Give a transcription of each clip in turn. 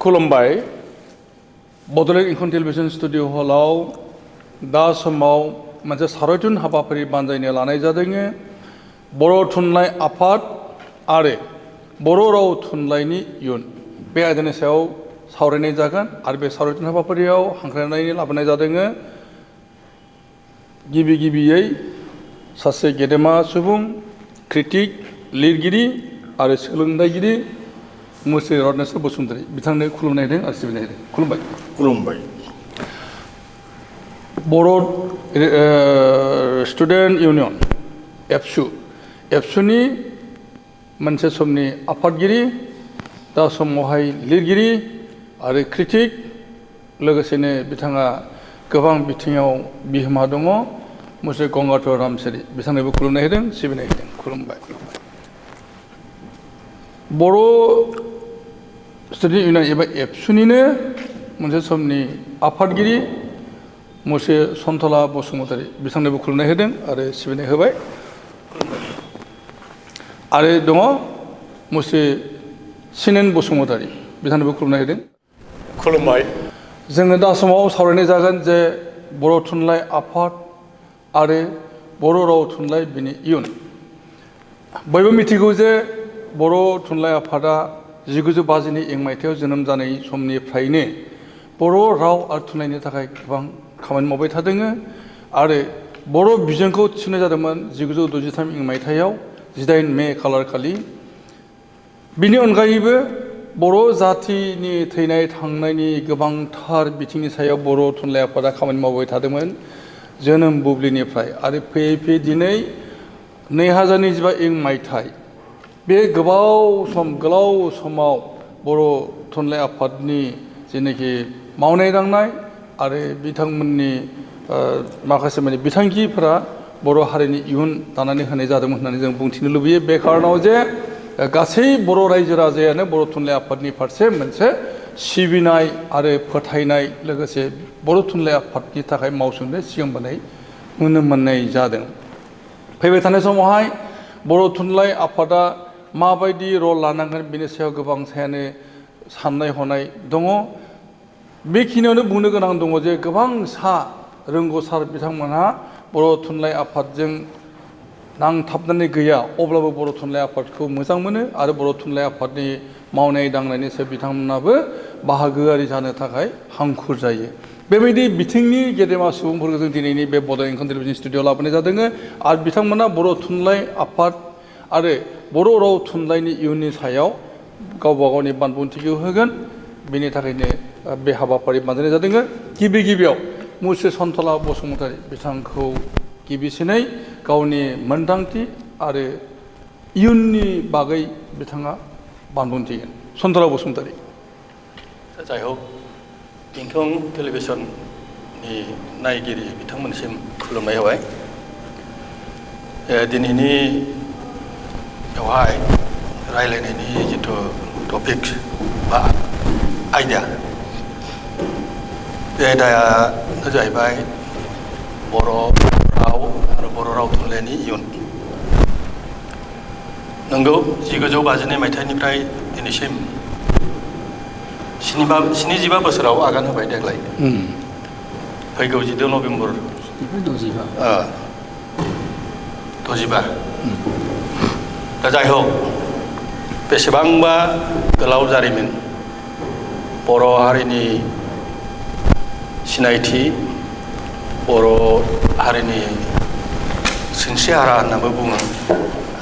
खुलुमबाय Bodoland इंखन television studio हलाव दा समाव मोनसे सावरायथुन हाबाफारि बानजायनो लानाय जादों। बर' थुनलाइ आफाद आरो बर' राव थुनलाइनि इयुन बे आयदानि सायाव सावरायनाय जागोन आरो बे सावरायथुन हाबाफारियाव हांख्रायनानै लाबोनाय जादों। गिबियै सासे गेदेमा सुबुं क्रिटिक लिरगिरि आरो सोलोंथाइगिरि मुस्रि रत्नेस्वर बसुमतारी बिथांनो खुलुमनाय होदों आरो सिबिनाय होदों। खुलुमबाय। खुलुमबाय। बर' स्टुडेन्ट इउनियन एबसुनि मोनसे समनि आफादगिरि दा समावहाय लिरगिरि आरो क्रिटिक लोगोसेनो बिथाङा गोबां बिथिङाव बिहोमा दङ। मुस्रि गंगाधर रामसियारि बिथांनोबो खुलुमनाय होदों सिबिनाय होदों। खुलुमबाय। बर' स्टुडेन्ट इउनियन एबा एबसुनिनो मोनसे समनि आफादगिरि मुस्रि सन्तला बसुमतारी बिथांनोबो खुलुमनाय होदों आरो सिबिनाय होबाय। आरो दङ मुस्रि सिनेन बसुमतारी बिथांनोबो खुलुमनाय होदों। खुलुमबाय। जोङो दा समाव सावरायनाय जागोन जे बर' थुनलाइ आफाद आरो बर' राव थुनलाइ बिनि इयुन। बयबो मिथिगौ जे बर' थुनलाइ आफादा 1950 इं मायथाइयाव जोनोम जानाय समनिफ्रायनो बर' राव आरो थुनलाइनि थाखाय गोबां खामानि मावबाय थादों आरो बर' बिजोंखौ थिसननाय जादोंमोन 1963 इं मायथाइयाव 18 मे खालार खालि। बिनि अनगायैबो बर' जाथिनि थैनाय थांनायनि गोबांथार बिथिंनि सायाव बर' थुनलाइ आफादा खामानि मावबाय थादोंमोन जोनोम बुब्लिनिफ्राय आरो फैयै दिनै 2025 इं मायथाइ बे गोलाव समाव बर' थुनलाइ आफादनि जेनाखि मावनाय दांनाय आरो बिथांमोननि माखासे माने बिथांखिफोरा बर' हारिनि इयुन दानानै होनाय जादोंमोन होननानै जों बुंथिनो लुबैयो। बे खारनाव जे गासै बर' रायजो राजायानो बर' थुनलाइ आफादनि फारसे मोनसे सिबिनाय आरो फोथायनाय लोगोसे बर' थुनलाइ आफादनि थाखाय मावसोमनो सिगांबोनाय नुनो मोननाय जादों। फैबाय थानाय समावहाय बर' थुनलाइ आफादा माबायदि रल लानांगोन बेनि सायाव गोबां सायानो साननाय हनाय दङ। बेखिनियावनो बुंनो गोनां दङ जे गोबां रोंगौसार बिथांमोनहा बर' थुनलाइ आफादजों नांथाबनानै गैया अब्लाबो बर' थुनलाइ आफादखौ मोजां मोनो आरो बर' थुनलाइ आफादनि मावनाय दांनायनि सायाव बिथांमोनाबो बाहागोआरि जानो थाखाय हांखुर जायो। बेबायदि बिथिंनि गेदेमा सुबुंफोरखौ जों दिनैनि बे बड'लेण्ड इंखन टेलिभिजन स्टुडिअ'आव लाबोनाय जादों आरो बिथांमोना बर' थुनलाइ आफाद आरो बर' राव थुनलाइनि इयुननि सायाव गावबा गावनि बानबुंथिखौ होगोन। बेनि थाखायनो बे हाबाफारि बानजायनाय जादों। गिबियाव मुस्रि सन्तला बसुमतारी बिथांखौ गिबिसिनै गावनि मोनदांथि आरो इयुननि बागै बिथाङा बानबुंथिगोन। सन्तला बसुमतारी। जाय हक इंखन टेलिभिजननि नायगिरि बिथांमोनसिम खुलुमनाय होबाय। दिनैनि बेवहाय रायलायनायनि जिथु टपिक बा आयदा बे आयदायानो जाहैबाय बर' राव आरो बर' राव थुनलाइनि इयुन। नंगौ 1952 मायथाइनिफ्राय दिनैसिम 75 बोसोराव आगान होबाय देग्लाय। फैगौ 16 नभेम्बर 65। दा जाय हक बेसेबांबा गोलाव जारिमिन बर' हारिनि सिनायथि बर' हारिनि सिनस्रि हारा होननाबो बुङो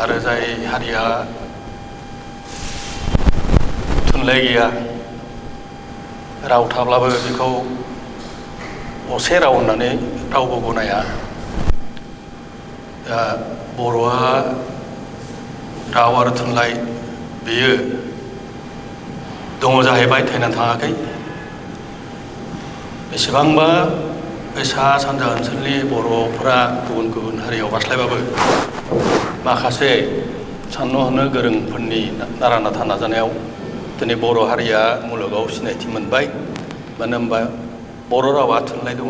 आरो जाय हारिया थुनलाइ गैया राव थाब्लाबो बेखौ असे राव होननानै रावबो गनाया। दा बर'आ राव आरो थुनलाइ बेयो दङ जाहैबाय थैनानै थाङाखै। बेसेबांबा बे सा सानजा ओनसोलनि बर'फोरा गुबुन हारियाव बारस्लायबाबो माखासे साननो हनो गोरोंफोरनि नारा नाथा नाजानायाव दिनै बर' हारिया मुलुगाव सिनायथि मोनबाय। मानो होनबा बर' रावा थुनलाइ दङ।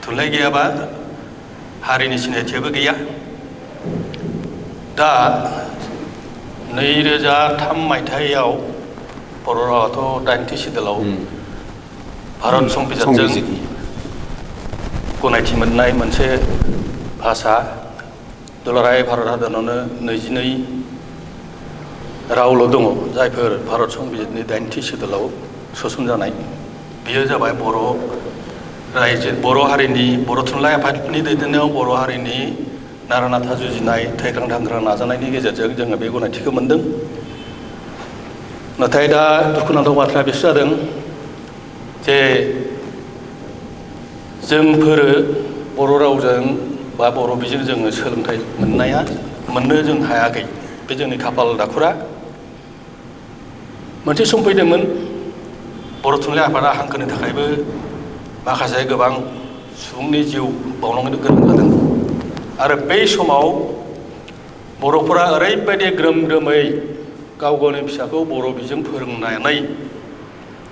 थुनलाइ गैयाबा हारिनि सिनायथियाबो गैया। दा 2003 मायथाइयाव बर' रावाथ' 80 सिदुलाव भारत संबिजितजों गनायथि मोननाय मोनसे भाषा दुलाराय भारत हादरावनो 22 रावल' दङ जायफोर भारत संबिजितनि 80 सिदुलाव सोसनजानाय बेयो जाबाय बर' रायजो बर' हारिनि बर' थुनलाइ आफादनि दैदेननायाव बर' हारिनि नारा नाथा जुजिनाय थैख्रां थांख्रां नाजानायनि गेजेरजों जोङो बे गनायथिखौ मोनदों नाथाय दा दुखुनांथाव बाथ्राया बेसो जादों जे जोंफोरो बर' रावजों बा बर' बिजोंजों जोङो सोलोंथाइ मोननो जों हायाखै बे जोंनि खाफाल दाखुरा मोनसे सम फैदोंमोन बर' थुनलाइ आफादा हांखोनि थाखायबो माखासे गोबां सुबुंनि जिउ बावलांनो गोनां जादों आरो बै समाव बर'फोरा ओरैबायदि ग्रोम ग्रोमै गाव गावनि फिसाखौ बर' बिजों फोरोंनानै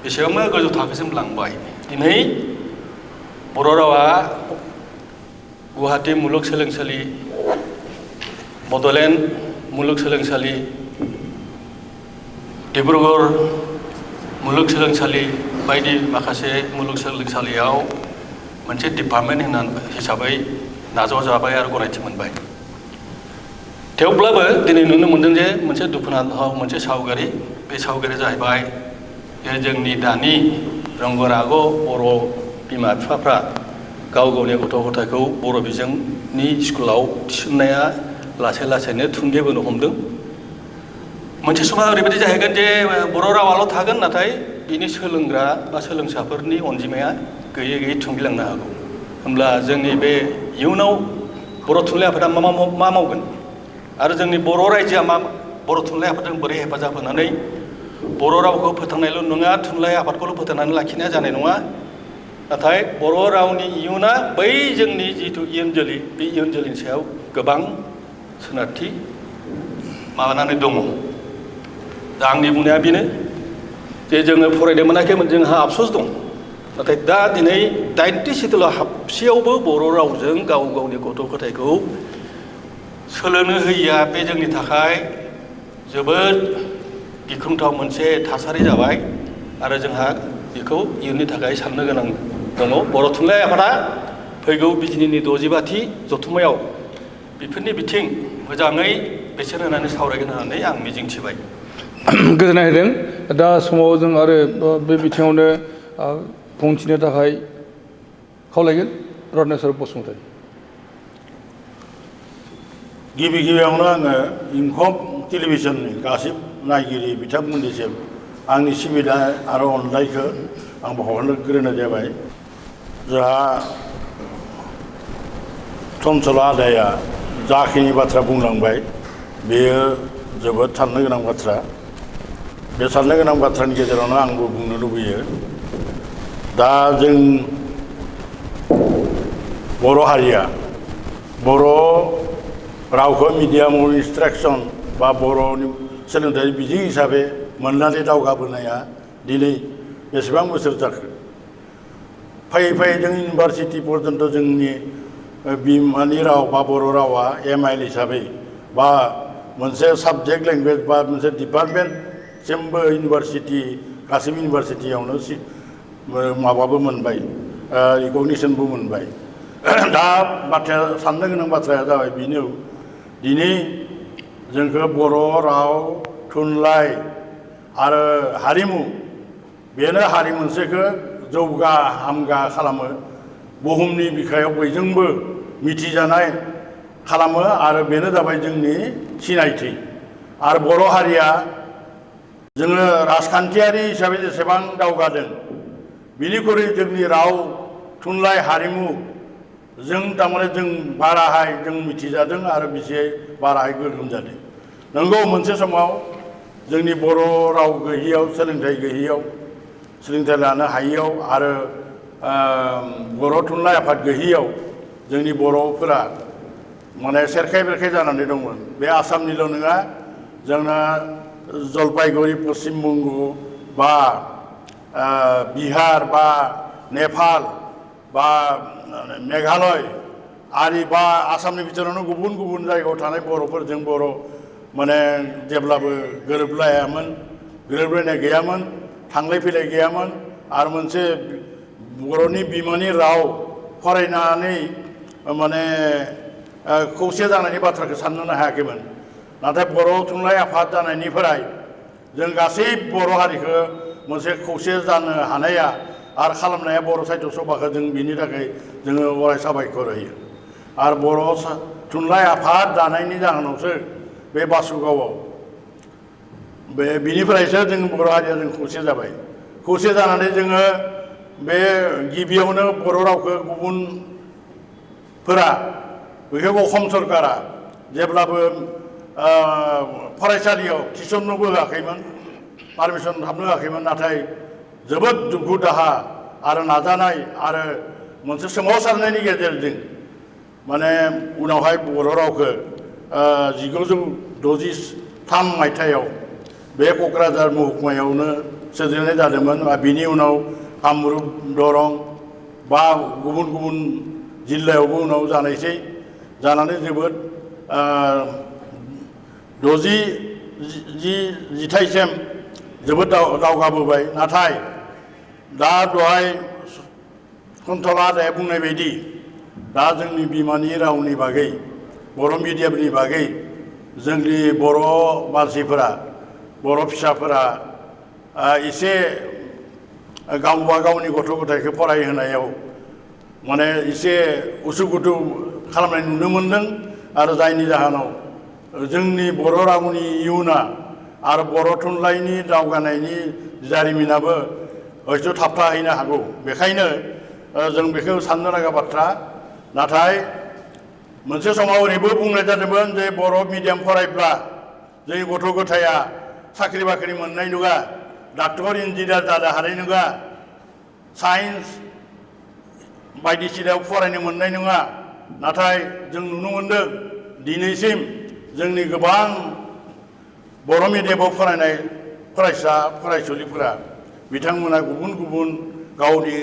बेसेबांबा गोजौ थाखोसिम लांबाय दिनै बर' रावा गुवाहाटी मुलुगसोलोंसालि बड'लेण्ड मुलुगसोलोंसालि डिब्रुगड़ मुलुगसोलोंसालि बायदि माखासे मुलुगसोलोंसालियाव मोनसे डिपार्टमेन्ट हिसाबै नाजावजाबाय आरो गनायथि मोनबाय थेवब्लाबो दिनै नुनो मोनदों जे मोनसे दुखुनांथाव मोनसे सावगारि बे सावगारिया जाहैबाय जोंनि दानि रंग' राग' बर' बिमा बिफाफ्रा गाव गावनि गथ' गथायखौ बर' बिजोंनि स्कुलाव थिसननाया लासै लासैनो थुंगेबोनो हमदों मोनसे समाव ओरैबायदि जाहैगोन जे बर' रावाल' थागोन नाथाय बिनि सोलोंग्रा बा सोलोंसाफोरनि अनजिमाया गैयै गैयै थुंगिलांनो हागौ होमब्ला जोंनि बे इयुनाव बर' थुनलाइ आफादा मा मावगोन आरो जोंनि बर' रायजोआ बर' थुनलाइ आफादजों बोरै हेफाजाब होनानै बर' रावखौ फोथांनायल' नङा थुनलाइ आफादखौल' फोथांनानै लाखिनाया जानाय नङा नाथाय बर' रावनि इयुना बै जोंनि जिथु इयुन जोलै बे इयुन जोलैनि सायाव गोबां सोनारथि माबानानै दङ दा आंनि बुंनाया बेनो जे जोङो फरायनो मोनाखैमोन जोंहा आफसोस दं नाथाय दा दिनै 80 सिदुलाव हाबसेयावबो बर' रावजों गाव गावनि गथ' गथायखौ सोलोंनो होयिया बे जोंनि थाखाय जोबोद गिख्रंथाव मोनसे थासारि जाबाय आरो जोंहा बेखौ इयुननि थाखाय साननो गोनां दङ बर' थुनलाइ आफादा फैगौ बिजिनिनि 65थि जथुम्मायाव बेफोरनि बिथिं मोजाङै बेसेन होनानै सावरायगोन होननानै आं मिजिंथिबाय गोजोननाय होदों दा समाव जों आरो बे बिथिङावनो बुंथिनो थाखाय खावलायगोन रत्नेस्वर बसुमतारी गिबियावनो आङो इंखब टेलिभिजननि गासिबो नायगिरि बिथांमोननिसिम आंनि सिबिनाय आरो अननायखौ आं बावहरग्रोनाय जाबाय जोंहा चनसला आदाया जाखिनि बाथ्रा बुंलांबाय बेयो जोबोद साननो गोनां बाथ्रा बे साननो गोनां बाथ्रानि गेजेरावनो आंबो बुंनो लुबैयो दा जों बर' हारिया बर' रावखौ मिडियाम अफ इन्सट्राक्सन बा बर'नि सोलोंथाइ बिजों हिसाबै मोननानै दावगाबोनाया दिनै बेसेबां बोसोर जाखो फैयै फैयै जों इउनिभारसिटि पर्यन्त जोंनि बिमानि राव बा बर' रावा MIL हिसाबै बा मोनसे साबजेक्ट लेंगुवेज बा मोनसे डिपार्टमेन्टसिमबो इउनिभारसिटि गासैबो इउनिभारसिटियावनो माबाबो मोनबाय रिकगनिसनबो मोनबाय दा बाथ्राया साननो गोनां बाथ्राया जाबाय बेनो दिनै जोंखौ बर' राव थुनलाइ आरो हारिमु बेनो हारि मोनसेखौ जौगा हामगा खालामो बुहुमनि बिखायाव बयजोंबो मिथिजानाय खालामो आरो बेनो जाबाय जोंनि सिनायथि आरो बर' हारिया जोङो राजखान्थियारि हिसाबै जेसेबां दावगादों बिनिख्रुइ जोंनि राव थुनलाइ हारिमु जों थारमाने जों बाराहाय जों मिथिजादों आरो बेसे बाराहाय गोग्गोम जादों नंगौ मोनसे समाव जोंनि बर' राव गैयियाव सोलोंथाइ गैयियाव सोलोंथाइ लानो हायियाव आरो बर' थुनलाइ आफाद गैयियाव जोंनि बर'फोरा माने सेरखाय बेरखाय जानानै दंमोन बे आसामनिल' नङा जोंना जलपाइगुरि पश्चिम बंग बा बिहार बा नेपाल बा मेघालय आरि बा आसामनि बिथोरावनो गुबुन गुबुन जायगायाव थानाय बर'फोरजों बर' माने जेब्लाबो गोरोबलायामोन गोरोबलायनाय गैयामोन थांलाय फैलाय गैयामोन आरो मोनसे बर'नि बिमानि राव फरायनानै माने खौसे जानायनि बाथ्राखौ साननोनो हायाखैमोन नाथाय बर' थुनलाइ आफाद जानायनिफ्राय जों गासै बर' हारिखौ मोनसे खौसे जानो हानाया आरो खालामनाया बर' साहित्य सभाखौ जों बिनि थाखाय जोङो अराय साबायखर होयो आरो बर' थुनलाइ आफाद दानायनि जाहोनावसो बे बासुगावआव बिनिफ्रायसो जों बर' हारिया जों खौसे जाबाय खौसे जानानै जोङो बे गिबियावनो बर' रावखौ गुबुनफोरा बेखौ असम सरकारा जेब्लाबो फरायसालियाव थिसननोबो होआखैमोन पारमिसन हाबनो होआखैमोन नाथाय जोबोद दुखु दाहा आरो नाजानाय आरो मोनसे सोमावसारनायनि गेजेरजों माने उनावहाय बर' रावखौ 1963 मायथाइयाव बे क'क्राझार महकुमायावनो सोद्रोनाय जादोंमोन बिनि उनाव कामरुप दरं बा गुबुन गुबुन जिल्लायावबो उनाव जानायसै जानानै जोबोद 60 जिथाइसिम जोबोद दावगाबोबाय नाथाय दा दहाय कुन्तला आदाया बुंनाय बायदि दा जोंनि बिमानि रावनि बागै बर' मिडियामनि बागै जोंनि बर' मानसिफोरा बर' फिसाफोरा एसे गावबा गावनि गथ' गथायखौ फरायहोनायाव माने एसे उसुखुथु खालामनाय नुनो मोन्दों आरो जायनि जाहोनाव जोंनि बर' रावनि इयुना आरो बर' थुनलाइनि दावगानायनि जारिमिनाबो हयथ' थाबथाहैनो हागौ बेखायनो जों बेखौ साननो नाङा बाथ्रा नाथाय मोनसे समाव ओरैबो बुंनाय जादोंमोन जे बर' मिडियाम फरायब्ला जोंनि गथ' गथाया साख्रि बाख्रि मोननाय नङा डाक्टर इन्जिनियार जानो हानाय नङा साइन्स बायदिसिनायाव फरायनो मोननाय नङा नाथाय जों नुनो मोनदों दिनैसिम जोंनि गोबां बर' मिडियामाव फरायनाय फरायसा फरायसुलिफोरा बिथांमोना गुबुन गुबुन गावनि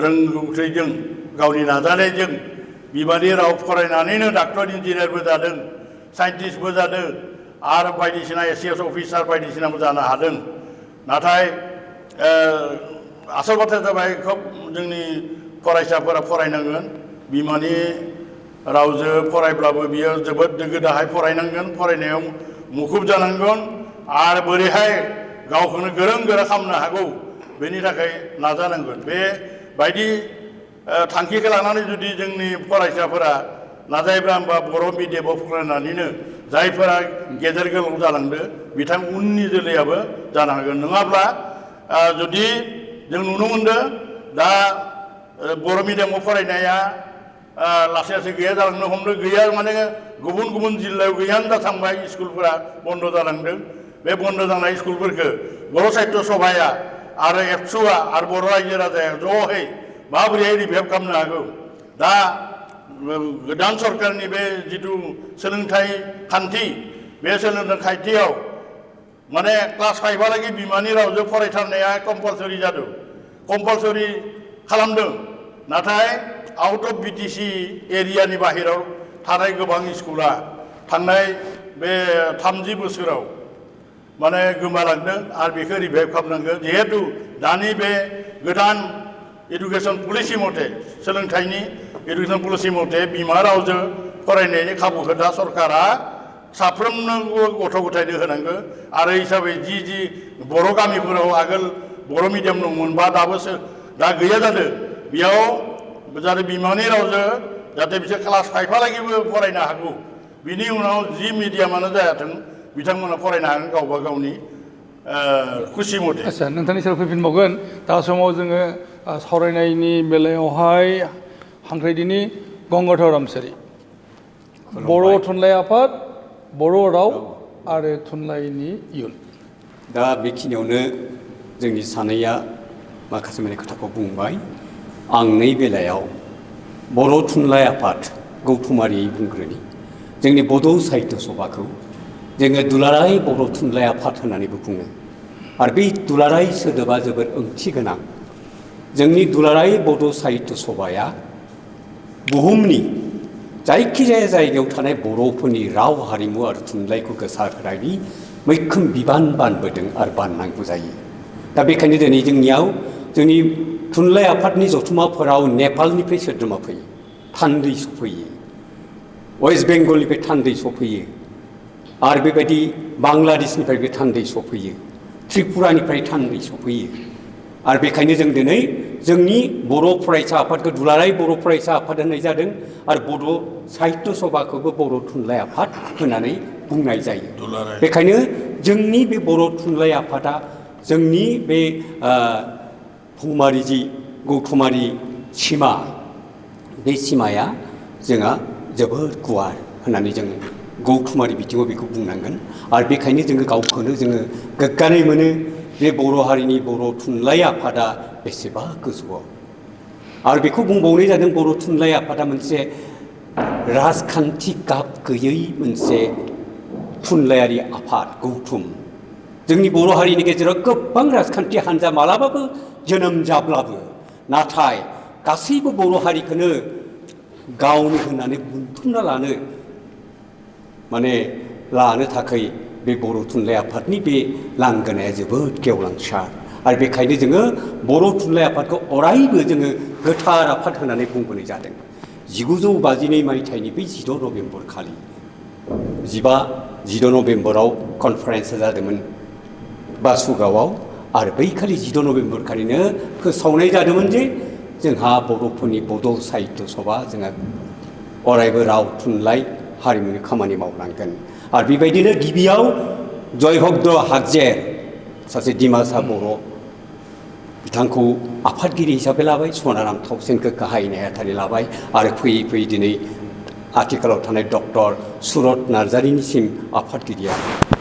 रोंगौथिजों गावनि नाजानायजों बिमानि राव फरायनानैनो डाक्टर इन्जिनियारबो जादों साइन्टिस्टबो जादों आरो बायदिसिना एसिएस अफिसार बायदिसिनाबो जानो हादों नाथाय आसल बाथ्राया जाबाय खोब जोंनि फरायसाफोरा फरायनांगोन बिमानि रावजों फरायब्लाबो बियो जोबोद दोगो दाहाय फरायनांगोन फरायनायाव मुखुब जानांगोन आरो बोरैहाय गावखौनो गोरों गोरा खालामनो हागौ बेनि थाखाय नाजानांगोन बे बायदि थांखिखौ लानानै जुदि जोंनि फरायसाफोरा नाजायोब्ला होमबा बर' मिडियामाव फरायनानैनो जायफोरा गेदेर गोलाव जालांदो बिथां उननि जोलैयाबो जानो हागोन नङाब्ला जुदि जों नुनो मोनदों दा बर' मिडियामाव फरायनाया लासै लासै गैया जालांनो हमदों गैया माने गुबुन गुबुन जिल्लायाव गैयानो जाथांबाय स्कुलफोरा बन्द' जालांदों बे बन्द' जानाय स्कुलफोरखौ बर' साहित्य सभाया आरो एबसुआ आरो बर' रायजो राजाया ज'है माबोरैहाय रिभाइभ खालामनो हागौ दा गोदान सरकारनि बे जिथु सोलोंथाइ खान्थि बे सोलोंथाइ खान्थियाव माने क्लास 5हालागै बिमानि रावजों फरायथारनाया कम्पालसरि जादों कम्पालसरि खालामदों नाथाय आउट अफ बिटिसि एरियानि बाहेराव थानाय गोबां स्कुला थांनाय बे 30 बोसोराव माने गोमालांदों आरो बेखौ रिभाइभ खालामनांगोन जिहेतु दानि बे गोदान एडुकेसन पलिसि मथे सोलोंथाइनि एडुकेसन पलिसि मथे बिमा रावजों फरायनायनि खाबुखौ दा सरकारा साफ्रोमनो गथ' गथायनो होनांगौ आरो हिसाबै जि बर' गामिफोराव आगोल बर' मिडियाम दंमोन बा दाबो दा गैया जादों बेयाव जाहाथे बिमानि रावजों जाहाथे बिसोर क्लास 5हालागैबो फरायनो हागौ बिनि उनाव जि मिडियामानो जायाथों बिथांमोना फरायनो हागोन गावबा गावनि खुसि मथे आच्छा नोंथांनि सायाव फैफिनबावगोन दा समाव जोङो सावरायनायनि बेलायावहाय हांख्रायदिनि गंगाधर रामसियारि बर' थुनलाइ आफाद बर' राव आरो थुनलाइनि इयुन दा बेखिनियावनो जोंनि सानैया माखासे माने खोथाखौ बुंबाय आं नै बेलायाव बर' थुनलाइ आफाद गौथुमारियै बुंग्रोनि जोंनि बड' साहित्य सभाखौ जोङो दुलाराय बर' थुनलाइ आफाद होननानैबो बुङो आरो बे दुलाराय सोदोबा जोबोद ओंथि गोनां जोंनि दुलाराय बड' साहित्य सभाया बुहुमनि जायखिजाया जायगायाव थानाय बर'फोरनि राव हारिमु आरो थुनलाइखौ गोसारहोनायनि मैखोम बिबान बानबोदों आरो बाननांगौ जायो। दा बेखायनो दिनै जोंनियाव जोंनि थुनलाइ आफादनि जथुम्माफोराव नेपालनिफ्राय सोद्रोमा फैयो, थान्दै सफैयो, वेस्ट बेंगलनिफ्राय थान्दै सफैयो, आरो बेबायदि बांलादेशनिफ्रायबो थान्दै सफैयो, त्रिपुरानिफ्राय थान्दै सफैयो। आरो बेखायनो जों दिनै जोंनि बर' फरायसा आफादखौ दुलाराय बर' फरायसा आफाद होननाय जादों आरो बर' साहित्य सभाखौबो बर' थुनलाइ आफाद होननानै बुंनाय जायो। दुलाराय। बेखायनो जोंनि बे बर' थुनलाइ आफादा जोंनि बे भौमारि जि गौथुमारि सिमा, बे सिमाया जोंहा जोबोद गुवार होननानै जों गौथुमारि बिथिङाव बेखौ बुंनांगोन। आरो बेखायनो जोङो गावखौनो जोङो गोग्गानाय मोनो बे बर' हारिनि बर' थुनलाइ आफादा बेसेबा गोजौआव। आरो बेखौ बुंबावनाय जादों बर' थुनलाइ आफादा मोनसे राजखान्थि गाब गैयै मोनसे थुनलाइयारि आफाद गौथुम। जोंनि बर' हारिनि गेजेराव गोबां राजखान्थि हान्जा मालाबाबो जोनोम जाब्लाबो नाथाय गासैबो बर' हारिखौनो गावनि होननानै बुथुमना लानो थाखाय बे बर' थुनलाइ आफादनि बे लांगोनाया जोबोद गेवलांसार। आरो बेखायनो जोङो बर' थुनलाइ आफादखौ अरायबो जोङो गोथार आफाद होननानै बुंबोनाय जादों। 1952 मायथाइनि बै 10 नभेम्बर खालि 10 नभेम्बराव कनफारेन्सआ जादोंमोन बासुगावआव। आरो बै खालि 10 नभेम्बर खालिनो फोसावनाय जादोंमोन जे जोंहा बर'फोरनि बड' साहित्य सभा जोंहा अरायबो राव थुनलाइ हारिमुनि खामानि मावनांगोन। आरो बेबायदिनो गिबियाव जयभद्र हागजेर सासे डिमासा बर' बिथांखौ आफादगिरि हिसाबै लाबाय, सनाराम थावसेनखौ गाहाय नेहाथारि लाबाय। आरो फैयै फैयै दिनै आथिखालाव थानाय डक्टर सुरत नार्जारिनिसिम आफादगिरिया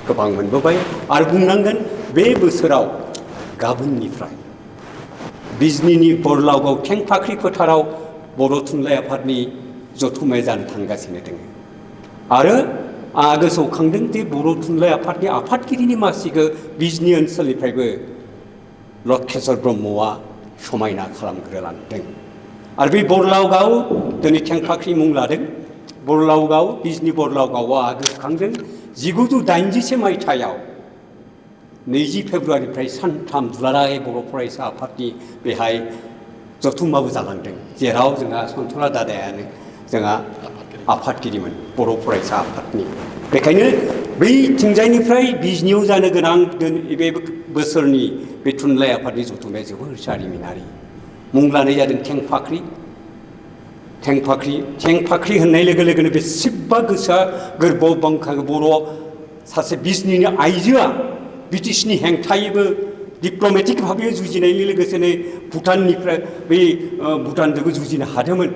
गोबां मोनबोबाय। आरो बुंनांगोन बे बोसोराव गाबोननिफ्राय बिजनीनि बरलाउगाव थेंफाख्रि फोथाराव बर' थुनलाइ आफादनि जथुम्माया जानो थांगासिनो दङ। आरो आंहा गोसोआव खांदों जे बर' थुनलाइ आफादनि आफादगिरिनि मासिखौ बिजनी ओनसोलनिफ्रायबो लक्षेश्वर ब्रह्मआ समायना खालामग्रोलांदों। आरो बे बरलाउगाव दिनै थेंफाख्रि मुं लादों। बरलाउगाव बिजनी बरलाउगावआ गोसोखांदों 1980 मायथाइयाव 20 फेब्रुवारिनिफ्राय सानथाम दुलाराय बर' फरायसा आफादनि बेहाय जथुम्माबो जालांदों, जेराव जोंहा सन्थला दादायानो जोंहा आफादगिरिमोन बर' फरायसा आफादनि। बेखायनो बै थिंजायनिफ्राय बिजनीयाव जानो गोनां बे बोसोरनि बे थुनलाइ आफादनि जथुम्माया जोबोर जारिमिनारि। मुं लानाय जादों थेंफाख्रि। थेंफाख्रि होननाय लोगो लोगोनो बेसेबा गोसोआ गोरबोआव बांखाङो। बर' सासे बिजनीनि आइजोआ ब्रिटिशनि हेंथायैबो डिप्ल'मेटिक भाबै जुजिनायनि लोगोसेनो भुटाननिफ्राय बै भुटानजोंबो जुजिनो हादोंमोन।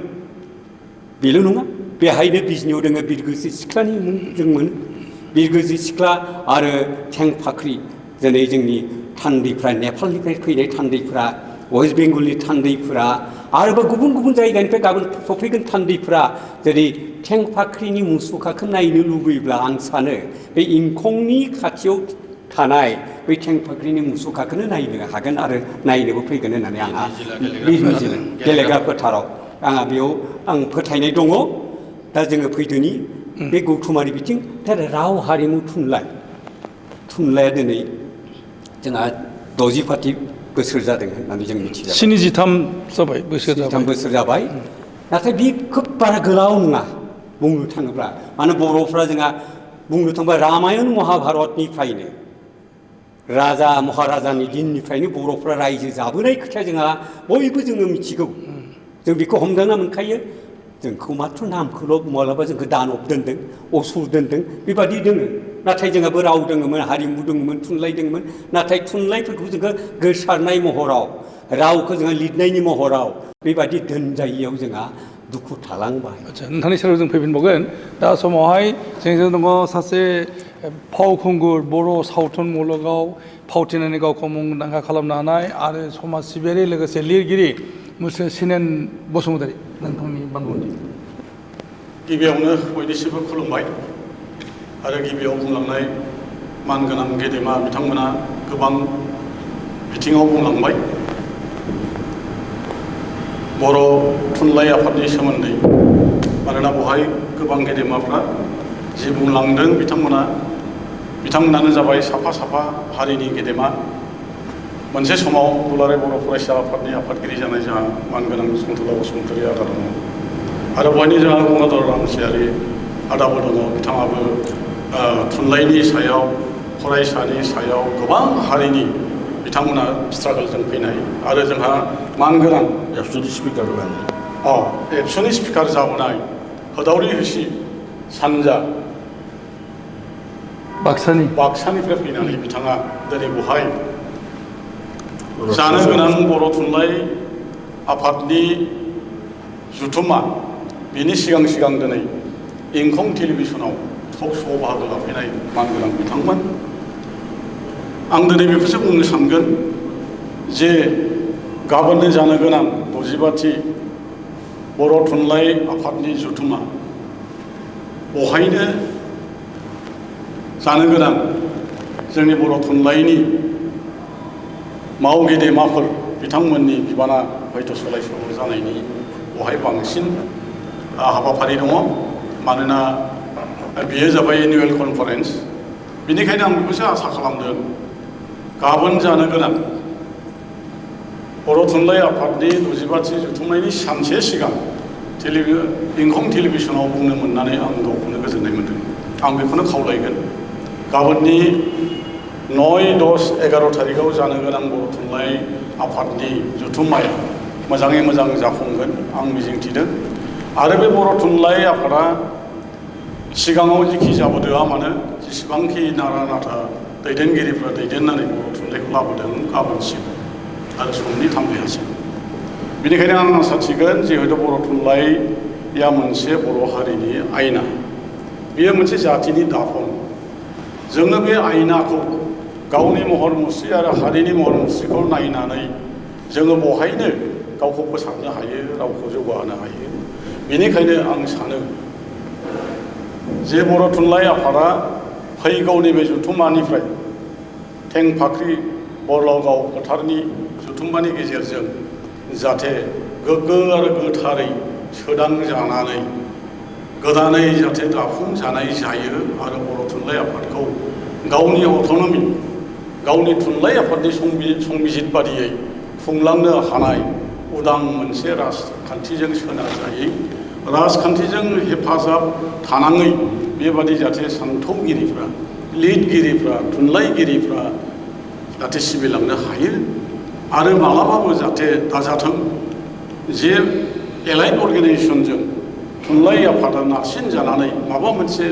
बेल' नङा, बेहायनो बिजनीयाव दङ बिरगोस्रि सिख्लानि मुं जों मोनो। बिरगोस्रि सिख्ला आरो थेंफाख्रि दिनै जोंनि थान्दैफ्रा, नेपालनिफ्राय फैनाय थान्दैफ्रा, वेस्ट बेंगलनि थान्दैफ्रा, आरोबाव गुबुन गुबुन जायगानिफ्राय गाबोन सफैगोन थान्दैफ्रा जेरै थेंफाख्रिनि मुसुखाखौ नायनो लुबैब्ला आं सानो बे इंखंनि खाथियाव थानाय बै थेंफाख्रिनि मुसुखाखौनो नायनो हागोन आरो नायनोबो फैगोन होननानै आंहा गेलेग्रा फोथाराव आंहा बेयाव आं फोथायनाय दङ। दा जोङो फैदोनि बे गौथुमारि बिथिं राव हारिमु थुनलाइया दिनै जोंहा 60 बोसोर जादों होननानै जों मिथिजाबाय। 73 जाबाय बोसोर जाबाय। 73 बोसोर जाबाय। नाथाय बे खोब बारा गोलाव नङा बुंनो थाङोब्ला। मानो बर'फ्रा जोंहा बुंनो थाङोब्ला रामायण महाभारतनिफ्रायनो राजा महाराजानि दिननिफ्रायनो बर'फ्रा रायजो जाबोनाय खोथाया जोंहा बयबो जोङो मिथिगौ। जों बेखौ हमदांना मोनखायो। जोंखौ माथ्र नामखौल' माब्लाबा जोंखौ दानब दोनदों, असुर दोनदों, बेबादि दोङो। नाथाय जोंहाबो राव दोङोमोन, हारिमु दोङोमोन, थुनलाइ दोङोमोन। नाथाय थुनलाइफोरखौ जोङो गोसारनाय महराव, रावखौ जोङो लिरनायनि महराव बेबादि दोनजायैयाव जोंहा दुखु थालांबाय। आदसा, नोंथांनि सेराव जों फैफिनबावगोन। दा समावहाय जोंजों दङ सासे फावखुंगुर, बर' सावथुन मुलुगाव फावथिनानै गावखौ मुंदांखा खालामनो हानाय आरो समाज सिबियारि लोगोसे लिरगिरि मुस्रिसिनेन बसुमतारी। नोंथांनि बानबुंथि। गिबियावनो बयनिसिमबो खुलुमबाय। आरो गिबियाव बुंलांनाय मानगोनां गेदेमा बिथांमोना गोबां बिथिङाव बुंलांबाय बर' थुनलाइ आफादनि सोमोन्दै। मानोना बेवहाय गोबां गेदेमाफ्रा जि बुंलांदों बिथांमोना बिथांमोनानो जाबाय साफा साफा हारिनि गेदेमा मोनसे समाव दुलाराय बर' फरायसा आफादनि आफादगिरि जानाय जोंहा मानगोनां शकुन्तला बसुमतारी आदा दङ आरो बहायनो जोंहा गंगाधर रामसियारि आदाबो दङ बिथाङाबो थुनलाइनि सायाव फरायसानि सायाव गोबां हारिनि बिथांमोना स्ट्रागलजों फैनाय आरो जोंहा मानगोनां एबसुनि स्पिकार एबसुनि स्पिकार जाबोनाय होदावरि होसि सानजा बाक्सानिफ्राय फैनानै बिथाङा दिनै बहाय जानो गोनां बर' थुनलाइ आफादनि जुथुमा बिनि सिगां सिगां दिनै इंखं टेलिभिसनाव टक श'आव बाहागो लाफैनाय मानगोनां बिथांमोन आं दिनै बेखौसो बुंनो सानगोन जे गाबोननो जानो गोनां 65थि बर' थुनलाइ आफादनि जुथुमा बहायनो जानो गोनां जोंनि बर' थुनलाइनि मावगेदेमाफोर बिथांमोननि बिबाना हयथ' सोलाय सोल' जानायनि बहाय बांसिन हाबाफारि दङ मानोना बेयो जाबाय एनुवेल कनफारेन्स बेनिखायनो आं बेखौसो आसा खालामदों गाबोन जानो गोनां बर' थुनलाइ आफादनि 65थि जुथुमनायनि सानसे सिगां इंखं टेलिभिसनाव बुंनो मोननानै आं गावखौनो गोजोननाय मोन्दों आं बेखौनो खावलायगोन गाबोननि 9, 10, 11 थारिखआव जानो गोनां बर' थुनलाइ आफादनि जुथुम्माया मोजाङै मोजां जाफुंगोन आं मिजिंथिदों आरो बे बर' थुनलाइ आफादा सिगाङाव जिखि जाबोदोआ मानो जेसेबांखि नारा नाथा दैदेनगिरिफ्रा दैदेननानै बर' थुनलाइखौ लाबोदों गाबोनसिम आरो समनि थांनायासिम बेनिखायनो आं आसा थिगोन जिहेतु बर' थुनलाइया मोनसे बर' हारिनि आयना बेयो मोनसे जातिनि दाफन जोङो बे आयनाखौ गावनि महर मुस्रि आरो हारिनि महर मुस्रिखौ नायनानै जोङो बहायनो गावखौ फोसाबनो हायो रावखौ जौगाहोनो हायो बेनिखायनो आं सानो जे बर' थुनलाइ आफादा फैगौ नैबे जुथुम्मानिफ्राय थेंफाख्रि बरलावगाव फोथारनि जुथुम्मानि गेजेरजों जाहाथे गोग्गो आरो गोथारै सोदांजानानै गोदानै जाहाथे दाफुंजानाय जायो आरो बर' थुनलाइ आफादखौ गावनि अट'नमि गावनि थुनलाइ आफादनि संबिजित बादियै खुंलांनो हानाय उदां मोनसे राजखान्थिजों सोनारजायै राजखान्थिजों हेफाजाब थानाङै बेबादि जाहाथे सानथौगिरिफ्रा लिरगिरिफ्रा थुनलाइगिरिफ्रा जाहाथे सिबिलांनो हायो आरो मालाबाबो जाहाथे दाजाथों जे एलाइड अर्गेनाइजेसनजों थुनलाइ आफादा नारसिन जानानै माबा मोनसे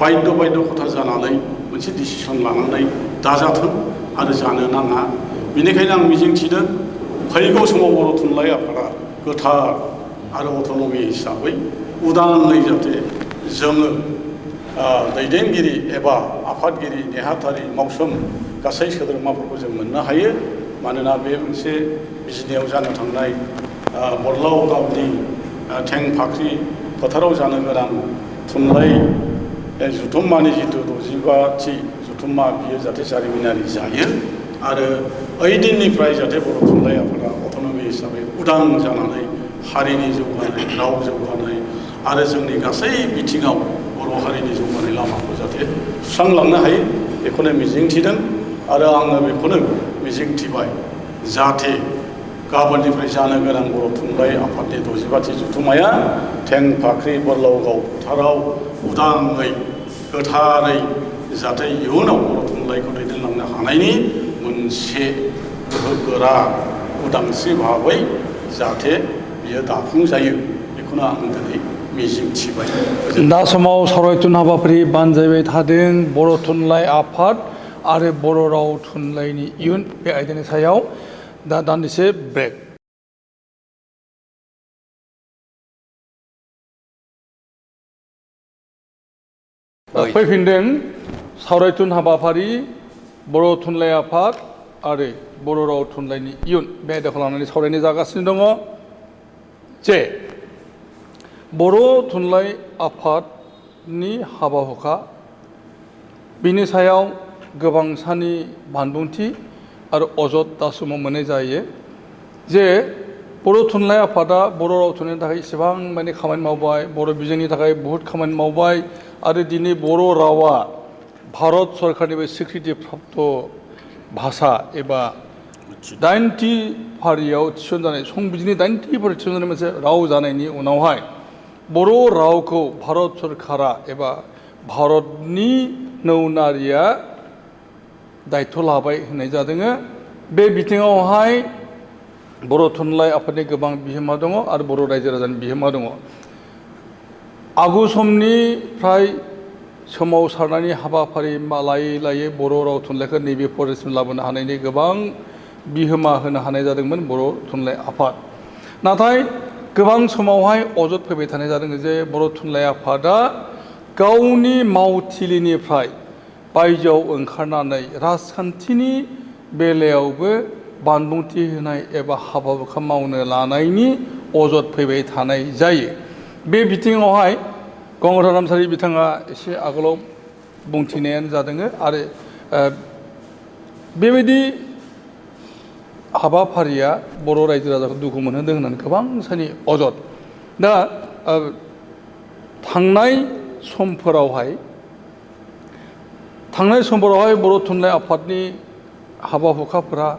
बायद'खथा जानानै मोनसे डिसिसन लानानै दाजाथों आरो जानो नाङा बेनिखायनो आं मिजिंथिदों फैगौ समाव बर' थुनलाइ आफादा गोथार आरो अट'नमि हिसाबै उदाङै जाहाथे जोङो दैदेनगिरि एबा आफादगिरि नेहाथारि मावसोम गासै सोद्रोमाफोरखौ जों मोननो हायो मानोना बे मोनसे बिजिनियाव जानो थांनाय बरलावगावनि थेंफाख्रि फोथाराव जानो गोनां थुनलाइ जुथुम्मानि जिथु 65थि जुथुम्मा बियो जाहाथे जारिमिनारि जायो आरो ओइदिननिफ्राय जाहाथे बर' थुनलाइ आफादा अट'नमि हिसाबै उदां जानानै हारिनि जौगानाय राव जौगानाय आरो जोंनि गासै बिथिङाव बर' हारिनि जौगानाय लामाखौ जाहाथे सुस्रांलांनो हायो बेखौनो मिजिंथिदों आरो आङो बेखौनो मिजिंथिबाय जाहाथे गाबोननिफ्राय जानो गोनां बर' थुनलाइ आफादनि 65थि जुथुम्माया थेंफाख्रि बरलावगाव फोथाराव उदाङै गोथारै जाहाथे इयुनाव बर' थुनलाइखौ दैदेनलांनो हानायनि मोनसे गोहोगोरा उदांस्रि भाबै जाहाथे बियो दाफुंजायो बेखौनो आं दिनै मिजिंथिबाय दा समाव सावरायथुन हाबाफारि बानजायबाय थादों बर' थुनलाइ आफाद आरो बर' राव थुनलाइनि इयुन बे आयदानि सायाव दा दान्दिसे ब्रेक फैफिनदों सावरायथुन हाबाफारि बर' थुनलाइ आफाद आरो बर' राव थुनलाइनि इयुन बे आयदाखौ लानानै सावरायनाय जागासिनो दङ जे बर' थुनलाइ आफादनि हाबा हुखा बिनि सायाव गोबां सानि बानबुंथि आरो अजद दा समाव मोननाय जायो जे बर' थुनलाइ आफादा बर' राव थुनलाइनि थाखाय इसेबां माने खामानि मावबाय बर' बिजोंनि थाखाय बहुद खामानि मावबाय आरो दिनै बर' रावा भारत सरकारनिफ्राय स्वीकृति प्राप्त भाषा एबा 90 फारियाव थिसनजानाय संबिजिरनि 90 फारियाव थिसनजानाय मोनसे राव जानायनि उनावहाय बर' रावखौ भारत सरकारा एबा भारतनि नौनारिया दायित्व लाबाय होननाय जादों। बे बिथिङावहाय बर' थुनलाइ आफादनि गोबां बिहोमा दङ आरो बर' रायजो राजानि बिहोमा दङ। आगु समनिफ्राय सोमावसारनायनि हाबाफारि लायै लायै बर' राव थुनलाइखौ नैबे फरायसालिसिम लाबोनो हानायनि गोबां बिहोमा होनो हानाय जादोंमोन बर' थुनलाइ आफाद। नाथाय गोबां समावहाय अजद फैबाय थानाय जादों जे बर' थुनलाइ आफादा गावनि मावथिलिनिफ्राय बायजोआव ओंखारनानै राजखान्थिनि बेलायावबो बानबुंथि होनाय एबा हाबा हुखा मावनो लानायनि अजद फैबाय थानाय जायो। बे बिथिङावहाय गंगाधर नार्जारी बिथाङा एसे आगोलाव बुंथिनायानो जादों आरो बेबायदि हाबाफारिया बर' रायजो राजाखौ दुखु मोनहोदों होननानै गोबां सानि अजद। दा थांनाय समफोरावहाय बर' थुनलाइ आफादनि हाबा हुखाफोरा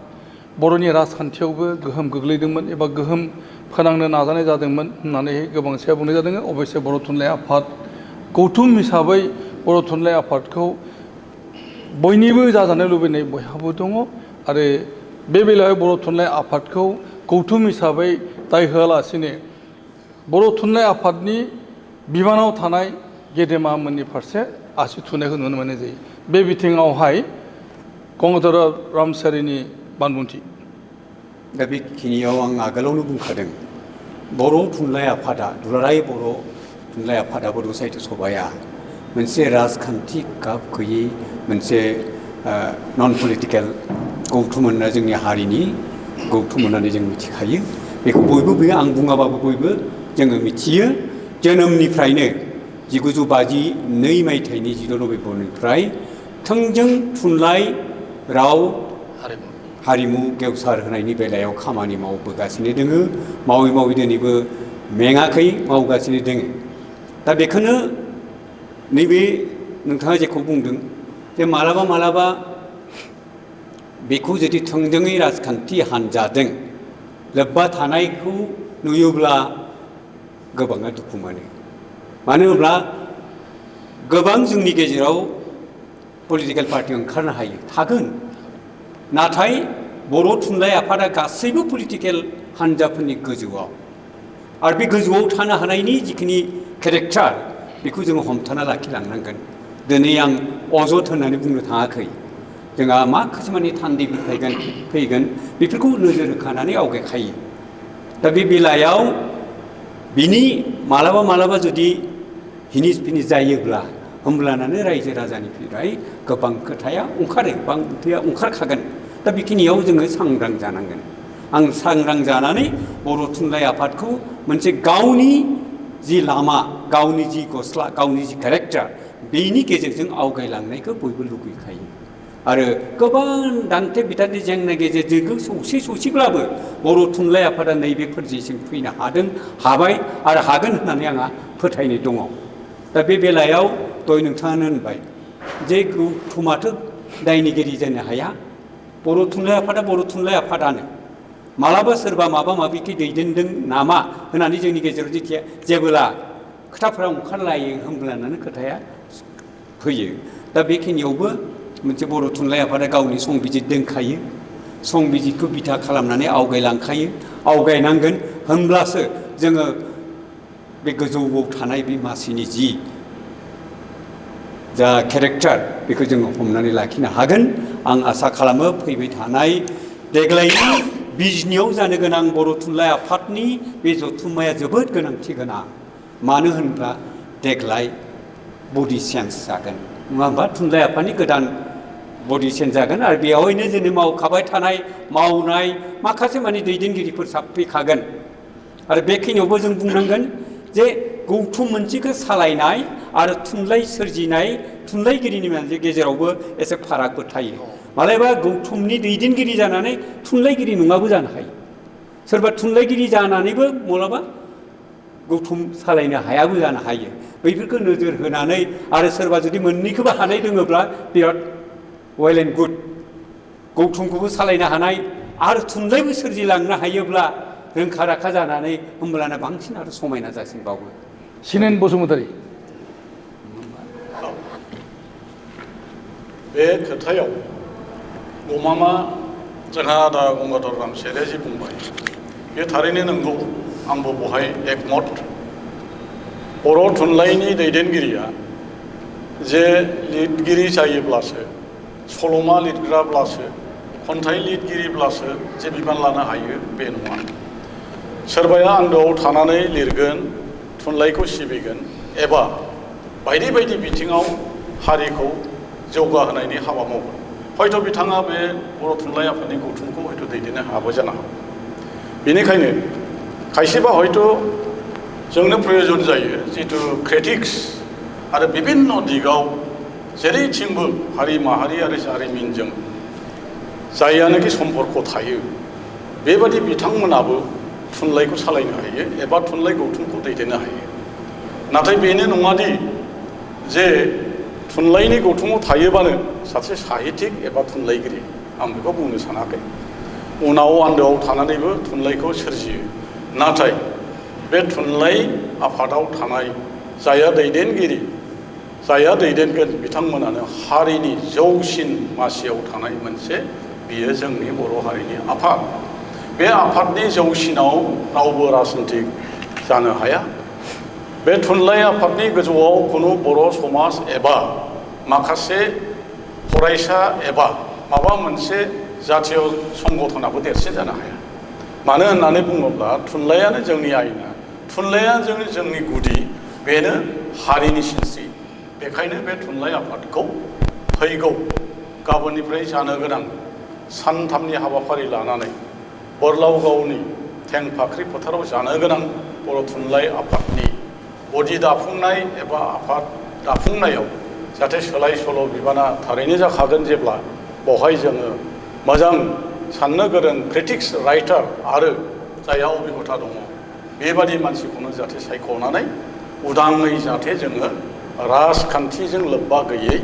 बर'नि राजखान्थियावबो गोहोम गोग्लैदोंमोन एबा गोहोम फोनांनो नाजानाय जादोंमोन होननानै गोबांसेया बुंनाय जादों। अबयसे बर' थुनलाइ आफाद गौथुम हिसाबै बर' थुनलाइ आफादखौ बयनिबो जाजानो लुबैनाय बयहाबो दङ आरो बे बेलायाव बर' थुनलाइ आफादखौ गौथुम हिसाबै दाय होआलासिनो बर' थुनलाइ आफादनि बिबानाव थानाय गेदेमामोननि फारसे आसि थुनायखौ नुनो मोननाय जायो। बे बिथिङावहाय गंगाधर नार्जारीनि बानबुंथि। दा बेखिनियाव आं आगोलावनो बुंखादों बर' थुनलाइ आफादा दुलाराय बर' थुनलाइ आफादा बड' साहित्य सभाया मोनसे राजखान्थि गाब गैयै मोनसे नन पलिटिकेल गौथुम होनना जोंनि हारिनि गौथुम होननानै जों मिथिखायो। बेखौ बयबो आं बुङाबाबो बयबो जोङो मिथियो। जोनोमनिफ्रायनो 1952 मायथाइनि 10 नभेम्बरनिफ्राय थोंजों थुनलाइ राव हारिमु गेवसार होनायनि बेलायाव खामानि मावबोगासिनो दोङो। मावै मावै दिनैबो मेङाखै मावगासिनो दोङो। दा बेखौनो नैबे नोंथाङा जेखौ बुंदों जे मालाबा बेखौ जुदि थोंजोङै राजखान्थि हान्जाजों लोब्बा थानायखौ नुयोब्ला गोबाङा दुखु मोनो। मानो होनब्ला गोबां जोंनि गेजेराव पलिटिकेल पार्टि ओंखारनो हायो थागोन, नाथाय बर' थुनलाइ आफादा गासैबो पलिटिकेल हान्जाफोरनि गोजौआव आरो बे गोजौआव थानो हानायनि जिखिनि केरेक्टार बेखौ जोङो हमथाना लाखिलांनांगोन। दिनै आं अजद होननानै बुंनो थाङाखै। जोंहा माखासे माने थान्दैफोर फैगोन बेफोरखौ नोजोर होखानानै आवगायखायो। दा बे बेलायाव बिनि मालाबा जुदि हिनिस फिनिस जायोब्ला होमब्लानानो रायजो राजानिफ्राय गोबां खोथाया ओंखारो, बांथिया ओंखारखागोन। दा बेखिनियाव जोङो सांग्रां जानांगोन। आं सांग्रां जानानै बर' थुनलाइ आफादखौ मोनसे गावनि जि लामा, गावनि जि गस्ला, गावनि जि केरेक्टार बेनि गेजेरजों आवगायलांनायखौ बयबो लुगैखायो। आरो गोबां दान्थे बिदान्थे जेंना गेजेरजों सौसिब्लाबो बर' थुनलाइ आफादा नैबे फर्जासिम फैनो हाबाय आरो हागोन होननानै आंहा फोथायनाय दङ। दा बे बेलायाव दहाय नोंथाङानो होनबाय जे गौथुमाथ' दायनिगिरि जानो हाया। बर' थुनलाइ आफादानो मालाबा सोरबा माबा माबिखौ दैदेनदों नामा होननानै जोंनि गेजेराव जेबोला खोथाफोरा ओंखारलायो होमब्लानानो खोथाया फैयो। दा बेखिनियावबो मोनसे बर' थुनलाइ आफादा गावनि संबिजित दोनखायो। संबिजितखौ बिथा खालामनानै आवगायलांखायो, आवगायनांगोन। होनब्लासो जोङो बे गोजौआव थानाय बे मासिनि जि जा केरेक्टार बेखौ जोङो हमनानै लाखिनो हागोन। आं आसा खालामो फैबाय थानाय देग्लायनि बिजनियाव जानो गोनां बर' थुनलाइ आफादनि बे जथुम्माया जोबोद गोनांथि गोनां। मानो होनब्ला देग्लाय बडि चेन्ज जागोन, नङा होमबा? थुनलाइ आफादनि गोदान बडि चेन्ज जागोन आरो बेवहायनो जोंनि मावखाबाय थानाय मावनाय माखासे माने दैदेनगिरिफोर साबफैखागोन। आरो बेखिनियावबो जों बुंनांगोन जे गौथुम मोनसेखौ सालायनाय आरो थुनलाइ सोरजिनाय थुनलाइगिरिनि गेजेरावबो एसे फारागबो थायो। मालाबा गौथुमनि दैदेनगिरि जानानै थुनलाइगिरि नङाबो जानो हायो। सोरबा थुनलाइगिरि जानानैबो माब्लाबा गौथुम सालायनो हायाबो जानो हायो बैफोरखौ नोजोर होनानै आरो सोरबा जुदि मोननैखौबो हानाय दङब्ला बिराद वेल एन्ड गुड गौथुमखौबो सालायनो हानाय आरो थुनलाइबो सोरजिलांनो हायोब्ला रोंखा राखा जानानै होमब्लाना बांसिन आरो समायना जासिनबावो 신인 बसुमतारी बे खोथायाव गमामा जोंहा आदा गंगाधर रामसियारिया जि बुंबाय बे थारैनो नंगौ आंबो बहाय एकमत बर' थुनलाइनि दैदेनगिरिया जे लिरगिरि जायोब्लासो सल'मा लिरग्राब्लासो खन्थाइ लिरगिरिब्लासो जे बिबान लानो हायो बे नङा सोरबाया आन्दोआव थानानै लिरगोन थुनलाइखौ सिबिगोन एबा बायदि बायदि बिथिङाव हारिखौ जौगाहोनायनि हाबा मावगोन हयथ' बिथाङा बे बर' थुनलाइ आफादनि गौथुमखौ हयथ' दैदेननो हायाबो जानो हागौ बेनिखायनो खायसेबा हयथ' जोंनो प्रयोजन जायो जिथु क्रिटिक्स आरो बिभिन्न दिगाव जेरैथिंबो हारि माहारि आरो जारिमिनजों जायानोखि सम्पर्क थायो बेबादि बिथांमोनाबो थुनलाइखौ सालायनो हायो एबा थुनलाइ गौथुमखौ दैदेननो हायो नाथाय बेनो नङादि जे थुनलाइनि गौथुमाव थायोबानो सासे साहित्यिक एबा थुनलाइगिरि आं बेखौ बुंनो सानाखै उनाव आन्दोआव थानानैबो थुनलाइखौ सोरजियो नाथाय बे थुनलाइ आफादाव थानाय जाया दैदेनगिरि जाया दैदेनगोन बिथांमोनानो हारिनि जौसिन मासियाव थानाय मोनसे बियो जोंनि बर' हारिनि आफाद बे आफादनि जौसिनाव रावबो राजनितिक जानो हाया बे थुनलाइ आफादनि गोजौआव खुनु बर' समाज एबा माखासे फरायसा एबा माबा मोनसे जातीय संगठनाबो देरसिन जानो हाया मानो होननानै बुङोब्ला थुनलाइयानो जोंनि आयना थुनलाइया जोंनि गुदि बेनो हारिनि सिनस्रि बेखायनो बे थुनलाइ आफादखौ फैगौ गाबोननिफ्राय जानो गोनां सानथामनि हाबाफारि लानानै बोरलावगावनि थेंफाख्रि फोथाराव जानो गोनां बर' थुनलाइ आफादनि बडि दाफुंनाय एबा आफाद दाफुंनायाव जाहाथे सोलाय सोल' बिबाना थारैनो जाखागोन जेब्ला बेवहाय जोङो मोजां साननो गोरों क्रिटिक्स राइटार आरो जायहा अभिगथा दङ बेबादि मानसिखौनो जाहाथे सायख'नानै उदाङै जाहाथे जोङो राजखान्थिजों लोब्बा गैयै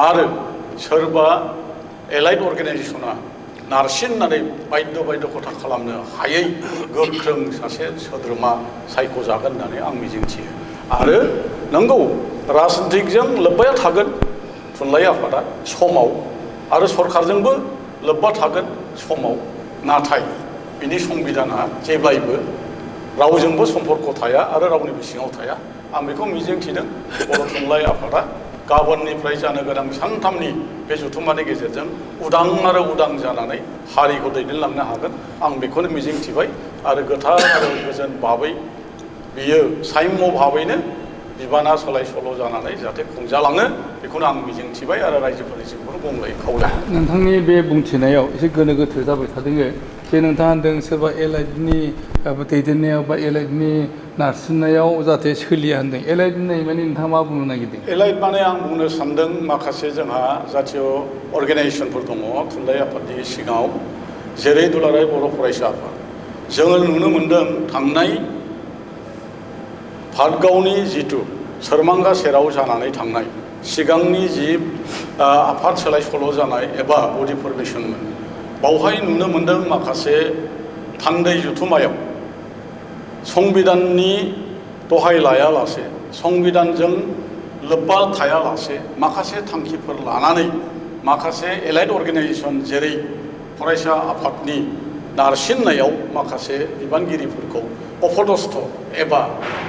आरो सोरबा एलाइड अर्गेनाइजेसना नारसिननानै बायद'खथा खालामनो हायै गोख्रों सासे सोद्रोमा सायख'जागोन होननानै आं मिजिंथियो आरो नंगौ राजनितिकजों लोब्बाया थागोन थुनलाइ आफादा समाव आरो सरकारजोंबो लोब्बा थागोन समाव नाथाय बिनि संबिधाना जेब्लायबो रावजोंबो सम्पर्क थाया आरो रावनिबो सिङाव थाया आं बेखौ मिजिंथिदों बर' थुनलाइ आफादा गाबोननिफ्राय जानो गोनां सानथामनि बे जथुम्मानि गेजेरजों उदां आरो उदां जानानै हारिखौ दैदेनलांनो हागोन आं बेखौनो मिजिंथिबाय आरो गोथार आरो गोजोन भाबै बियो सायम्य भाबैनो बिबाना सोलाय सोल' जानानै जाहाथे खुंजालाङो बेखौनो आं मिजिंथिबाय आरो रायजोफोरनिसिमखौनो बुंलाय खावलायो नोंथांनि बे बुंथिनायाव एसे गोनो गोथो जाबाय थादों जे नोंथाङा होनदों सोरबा एलाइडनि दैदेननायाव बा एलाइडनि नारसिननायाव जाहाथे सोलिया होनदों एलाइड होननाय माने नोंथाङा मा बुंनो नागिरदों एलाइड माने आं बुंनो सानदों माखासे जोंहा जातीय अर्गेनाइजेसनफोर दङ थुनलाइ आफादनि सिङाव जेरै दुलाराय बर' फरायसा आफाद जोङो नुनो मोन्दों थांनाय भादगावनि जिथु सोरमांगा सेराव जानानै थांनाय सिगांनि जि आफाद सोलाय सोल' जानाय एबा बडि फरमेसनमोन बावहाय नुनो मोन्दों माखासे थान्दै जथुमायाव संबिधाननि दहाय लायालासे संबिधानजों लोब्बा थायालासे माखासे थांखिफोर लानानै माखासे एलाइड अर्गेनाइजेसन जेरै फरायसा आफादनि नारसिननायाव माखासे बिबानगिरिफोरखौ अपदस्थ एबा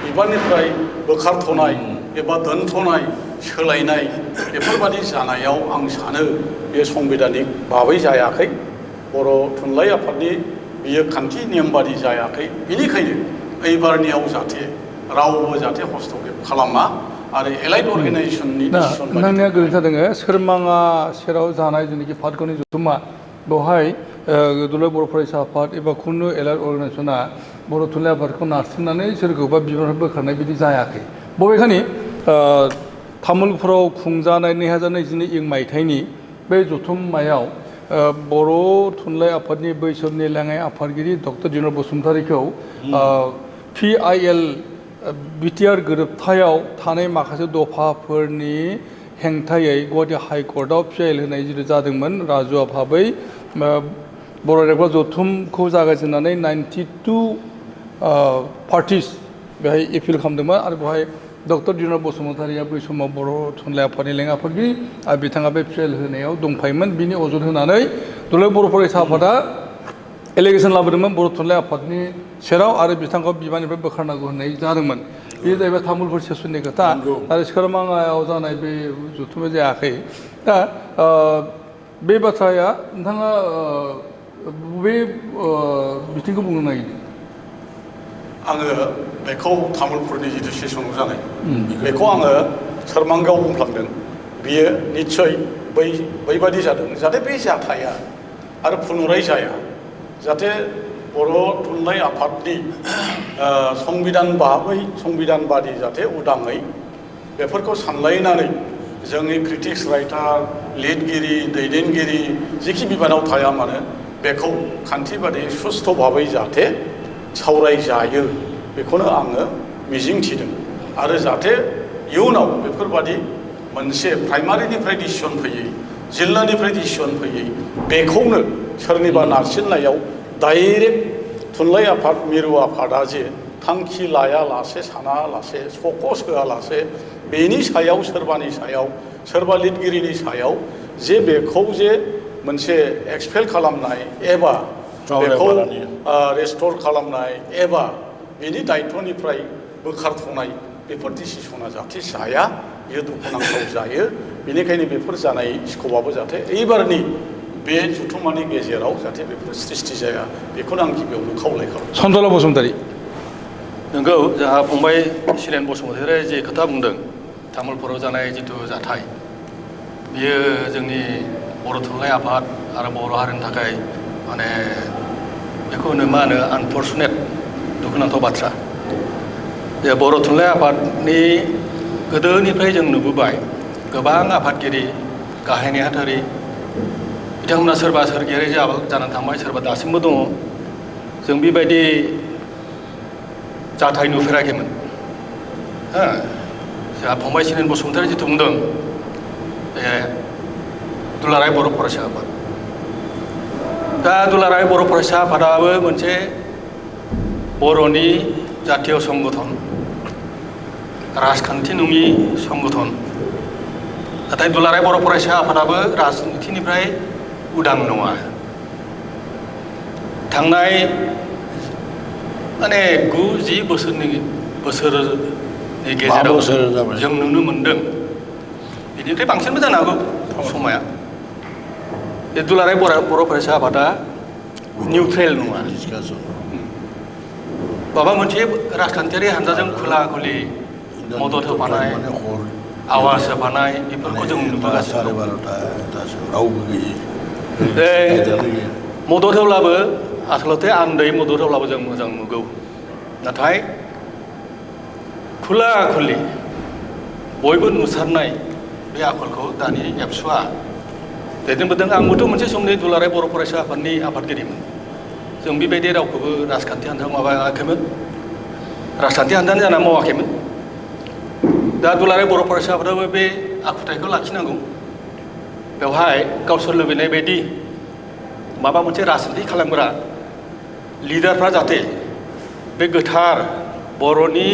बिबाननिफ्राय बोखारथ'नाय एबा दोनथ'नाय सोलायनाय बेफोरबादि जानायाव आं सानो बे संबिधानिक भाबै जायाखै बर' थुनलाइ आफादनि बियो खान्थि नेम बादि जायाखै बेनिखायनो एबारनियाव जाहाथे रावबो जाहाथे हस्तक्षेप खालामा आरो एलाइड अर्गेनाइजेसननि डिसिसन नोंथांनिया गोरोन्थि जादों सोरमाङा सेराव जानाय जेनाखि भादगावनि जथुम्मा बेवहाय दुलाराय बर' फरायसा आफाद एबा खुनु एलाइड अर्गेनाइजेसना बर' थुनलाइ आफादखौ नारसिननानै सोरखौबा बिबाननिफ्राय बोखारनाय बिदि जायाखै बबेखानि तामुलपुराव खुंजानाय 2022 मायथाइनि बे जथुम्मायाव बर' थुनलाइ आफादनि बै समनि लेङाइ आफादगिरि डक्टर दिनेश बसुमतारीखौ PIL बिटिआर गोरोबथायाव थानाय माखासे दफाफोरनि हेंथायै गुवाहाटी हाइकर्टआव पिआइएल होनाय जिथु जादोंमोन राजुआ भाबै बर' रायज्लायग्रा जथुमखौ जागायजेननानै 92 पार्टिस बेहाय एपिल खालामदोंमोन आरो बेवहाय डक्टर दिनेश बसुमतारिया बै समाव बर' थुनलाइ आफादनि लेङाइ आफादगिरि आरो बिथाङा बे पिआइएल होनायाव दंफायोमोन बिनि अजद होनानै दुलाराय बर' फरायसा आफादा एलिगेसन लाबोदोंमोन बर' थुनलाइ आफादनि सेराव आरो बिथांखौ बिबाननिफ्राय बोखारनांगौ होननाय जादोंमोन बे जाहैबाय तामुलपुर सेसननि खोथा आरो सोरमाङायाव जानाय बे जथुमा जायाखै दा बे बाथ्राया नोंथाङा बबे बिथिंखौ बुंनो नागिरदों आङो बेखौ तामुलपुरनि जिथु सेसनाव जानाय बेखौ आङो सोरमांगायाव बुंफ्लांदों बियो निस्सय बैबादि जादों जाहाथे बे जाथाया आरो पुनराय जाया जाहाथे बर' थुनलाइ आफादनि संबिधानबादि जाहाथे उदाङै बेफोरखौ सानलायनानै जोंनि क्रिटिक्स राइटार लिरगिरि दैदेनगिरि जिखि बिबानाव थाया मानो बेखौ खान्थि बादि सुस्थ' भाबै जाहाथे सावरायजायो बेखौनो आङो मिजिंथिदों आरो जाहाथे इयुनाव बेफोरबादि मोनसे प्राइमारिनिफ्राय डिसिसन फैयै जिल्लानिफ्राय डिसिसन फैयै बेखौनो सोरनिबा नारसिननायाव डाइरेक्ट थुनलाइ आफाद मिरु आफादा जे थांखि लायालासे सानालासे सकस होआलासे बेनि सायाव सोरबानि सायाव सोरबा लिरगिरिनि सायाव जे बेखौ जे मोनसे एक्सपेल खालामनाय एबा बेखौ रेस्ट'र खालामनाय एबा बिनि दायित्वनिफ्राय बोखारथ'नाय बेफोर डिसिसना जाहाथे जाया बियो दुखुनांथाव जायो बेनिखायनो बेफोर जानाय स्क'पआबो जाहाथे एबारनि बे जथुमानि गेजेराव जाहाथे बेफोर सृष्टि जाया बेखौनो आं गिबियावनो खावलायखाबाय सन्जला बसुमतारी नंगौ जोंहा फंबाय सिरेन बसुमतारिया जे खोथा बुंदों तामुलपुराव जानाय जिथु जाथाय बियो जोंनि बर' थुनलाइ आफाद आरो बर' हारिनि थाखाय माने बेखौ होनो मा होनो आनफर्चुनेट दुखुनांथाव बाथ्रा जे बर' थुनलाइ आफादनि गोदोनिफ्राय जों नुबोबाय गोबां आफादगिरि गाहाय नेहाथारि बिथांमोना सोरबा सोरगियारि जानानै थांबाय सोरबा दासिमबो दङ जों बेबायदि जाथाय नुफेराखैमोन जोंहा फंबाय सिरेन बसुमतारी जिथु बुंदों दुलाराय बर' फरायसा आफाद दा दुलाराय बर' फरायसा आफादाबो मोनसे बर'नि जातीय संगठन राजखान्थि नङि संगठन नाथाय दुलाराय बर' फरायसा आफादाबो राजनितिनिफ्राय उदां नङा थांनाय माने 9-10 बोसोरनि गेजेराव जों नुनो मोनदों बिनिफ्राय बांसिनबो जानो हागौ समाया बे दुलाराय बर' फरायसा आफादा निउट्रेल नङा माबा मोनसे राजखान्थियारि हान्जाजों खुला खुलि मदद होफानाय आवाज होफानाय बेफोरखौ जों नुबोगासिनो मदद होब्लाबो आसलथे आन्दै मदद होब्लाबो जों मोजां नुगौ नाथाय खुला खुलि बयबो नुसारनाय बे आखलखौ दानि एबसुआ दैदेनबोदों आंबोथ' मोनसे समनि दुलाराय बर' फरायसा आफादनि आफादगिरिमोन जों बेबायदि रावखौबो राजखान्थि हान्जायाव माबायाखैमोन राजखान्थि हान्जायानो जाना मावाखैमोन दा दुलाराय बर' फरायसा आफादाबो बे आखुथायखौ लाखिनांगौ बेवहाय गावसोर लुबैनाय बायदि माबा मोनसे राजखान्थि खालामग्रा लिडारफ्रा जाहाथे बे गोथार बर'नि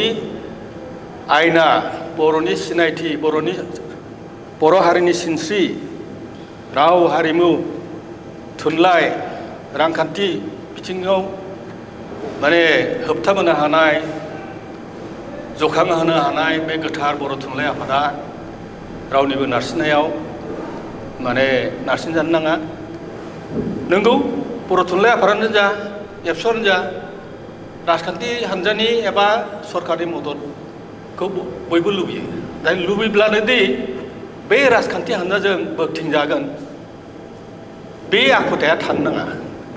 आयना बर'नि सिनायथि बर' हारिनि सिनस्रि राव हारिमु थुनलाइ रांखान्थि बिथिङाव माने होबथाबोनो हानाय जौगाहोनो हानाय बे गोथार बर' थुनलाइ आफादा रावनिबो नारसिननायाव माने नारसिनजानो नाङा नंगौ बर' थुनलाइ आफादानो जा एबसुआनो जा राजखान्थि हान्जानि एबा सरकारनि मददखौ बयबो लुबैयो दा लुबैब्लानो दि बे राजखान्थि हान्जाजों बोगथिंजागोन बे आखुथाया थानो नाङा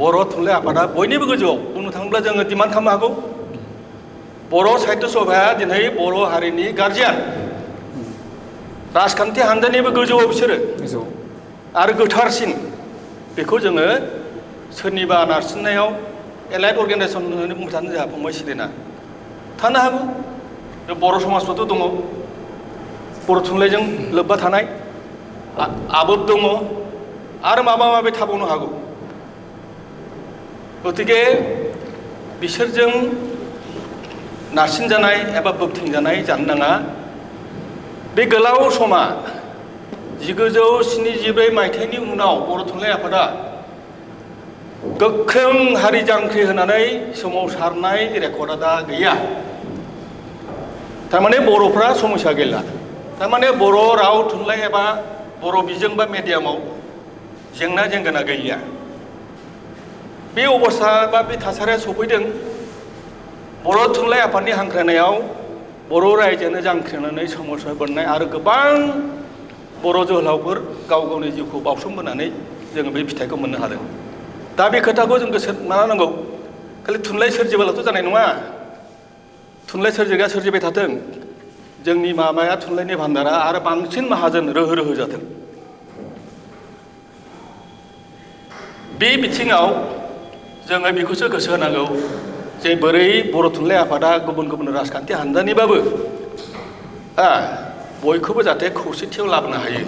बर' थुनलाइ आफादा बयनिबो गोजौआव बुंनो थाङोब्ला जोङो डिमान्ड खालामनो हागौ बर' साहित्य सभाया दिनै बर' हारिनि गार्जियान राजखान्थि हान्जानिबो गोजौआव बिसोरो आरो गोथारसिन बेखौ जोङो सोरनिबा नारसिननायाव एलाइड अर्गेनाइजेसन होननानै बुंनो थानो जोंहा फंबाय सिरेना थानो हागौ बर' समाजफोरथ' दङ बर' थुनलाइजों लोब्बा थानाय आबोब दङ आरो माबा माबि थाबावनो हागौ गतिके बिसोरजों नारसिनजानाय एबा बोबथिंजानाय जानो नाङा बे गोलाव समा 1974 मायथाइनि उनाव बर' थुनलाइ आफादा गोख्रों हारि जांख्रि होनानै सोमावसारनाय रेकर्डआ दा गैया थारमाने बर'फ्रा समस्या गैला थारमाने बर' राव थुनलाइ एबा बर' बिजों बा मेडियामाव जेंना जेंगोना गैलिया बे अबस्था बा बे थासारिया सफैदों बर' थुनलाइ आफादनि हांख्रायनायाव बर' रायजोआनो जांख्रिनानै सोमावसारबोनाय आरो गोबां बर' जोहोलावफोर गाव गावनि जिउखौ बावसोमबोनानै जोङो बे फिथाइखौ मोननो हादों दा बे खोथाखौ जों गोसो लानांगौ खालि थुनलाइ सोरजिबाल'थ' जानाय नङा थुनलाइ सोरजिग्राया सोरजिबाय थाथों जोंनि माबाया थुनलाइनि भान्दारा आरो बांसिन माहाजोन रोहो रोहो जाथों बे बिथिङाव जोङो बेखौसो गोसो होनांगौ जे बोरै बर' थुनलाइ आफादा गुबुन गुबुन राजखान्थि हान्जानिबाबो बयखौबो जाहाथे खौसेथियाव लाबोनो हायो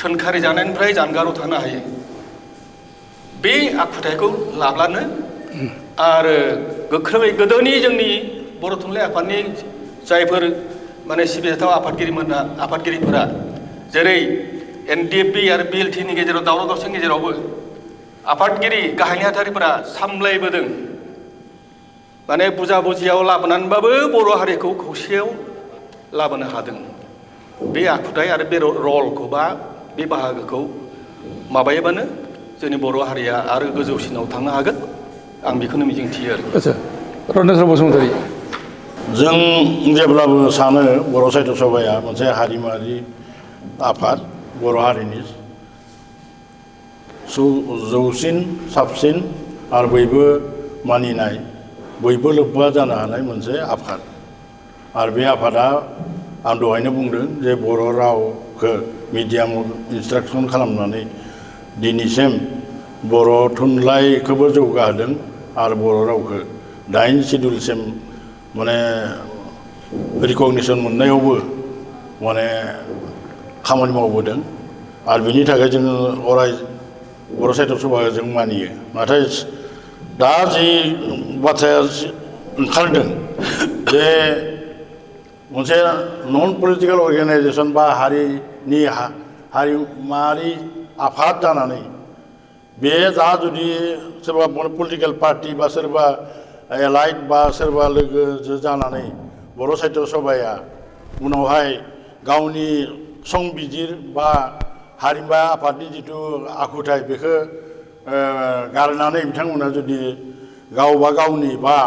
सोनखारि जानायनिफ्राय जानगाराव थानो हायो बे आखुथायखौ लाब्लानो आरो गोख्रोङै गोदोनि जोंनि बर' थुनलाइ आफादनि जायफोर माने सिबिजाथाव आफादगिरिफोरा जेरै NDFB आरो BLTनि गेजेराव दावराव दावसिनि गेजेरावबो आफादगिरि गाहाय नेहाथारिफोरा सामलायबोदों माने बुजा बुजियाव लाबोनानैबाबो बर' हारिखौ खौसेयाव लाबोनो हादों बे आखुथाय आरो बे रलखौ बा बे बाहागोखौ माबायोबानो जोंनि बर' हारिया आरो गोजौसिनाव थांनो हागोन आं बेखौनो मिजिंथियो आरो आच्छा रनेस्वर बसुमतारी जों जेब्लाबो सानो बर' साहित्य सभाया मोनसे हारिमुआरि आफाद बर' हारिनि जौसिन साबसिन आरो बयबो मानिनाय बयबो लोब्बा जानो हानाय मोनसे आफाद आरो बे आफादा आं दहायनो बुंदों जे बर' रावखौ मिडियामाव इन्सट्राक्सन खालामनानै दिनैसिम बर' थुनलाइखौबो जौगाहोदों आरो बर' रावखौ 8 सिडुलसिम माने रिकगनिसन मोननायावबो माने खामानि मावबोदों आरो बिनि थाखाय जोङो अराय बर' साहित्य सभाखौ जों मानियो नाथाय दा जि बाथ्राया ओंखारदों जे मोनसे नन पलिटिकेल अर्गेनाइजेसन बा हारिनि हारिमुआरि आफाद जानानै बे दा जुदि सोरबा पलिटिकेल पार्टि बा सोरबा एलाइट बा सोरबा लोगो जानानै बर' साहित्य सभाया उनावहाय गावनि संबिजिर बा हारिमु आफादनि जिथु आखुथाय बेखौ गारनानै बिथांमोना जुदि गावबा गावनि बा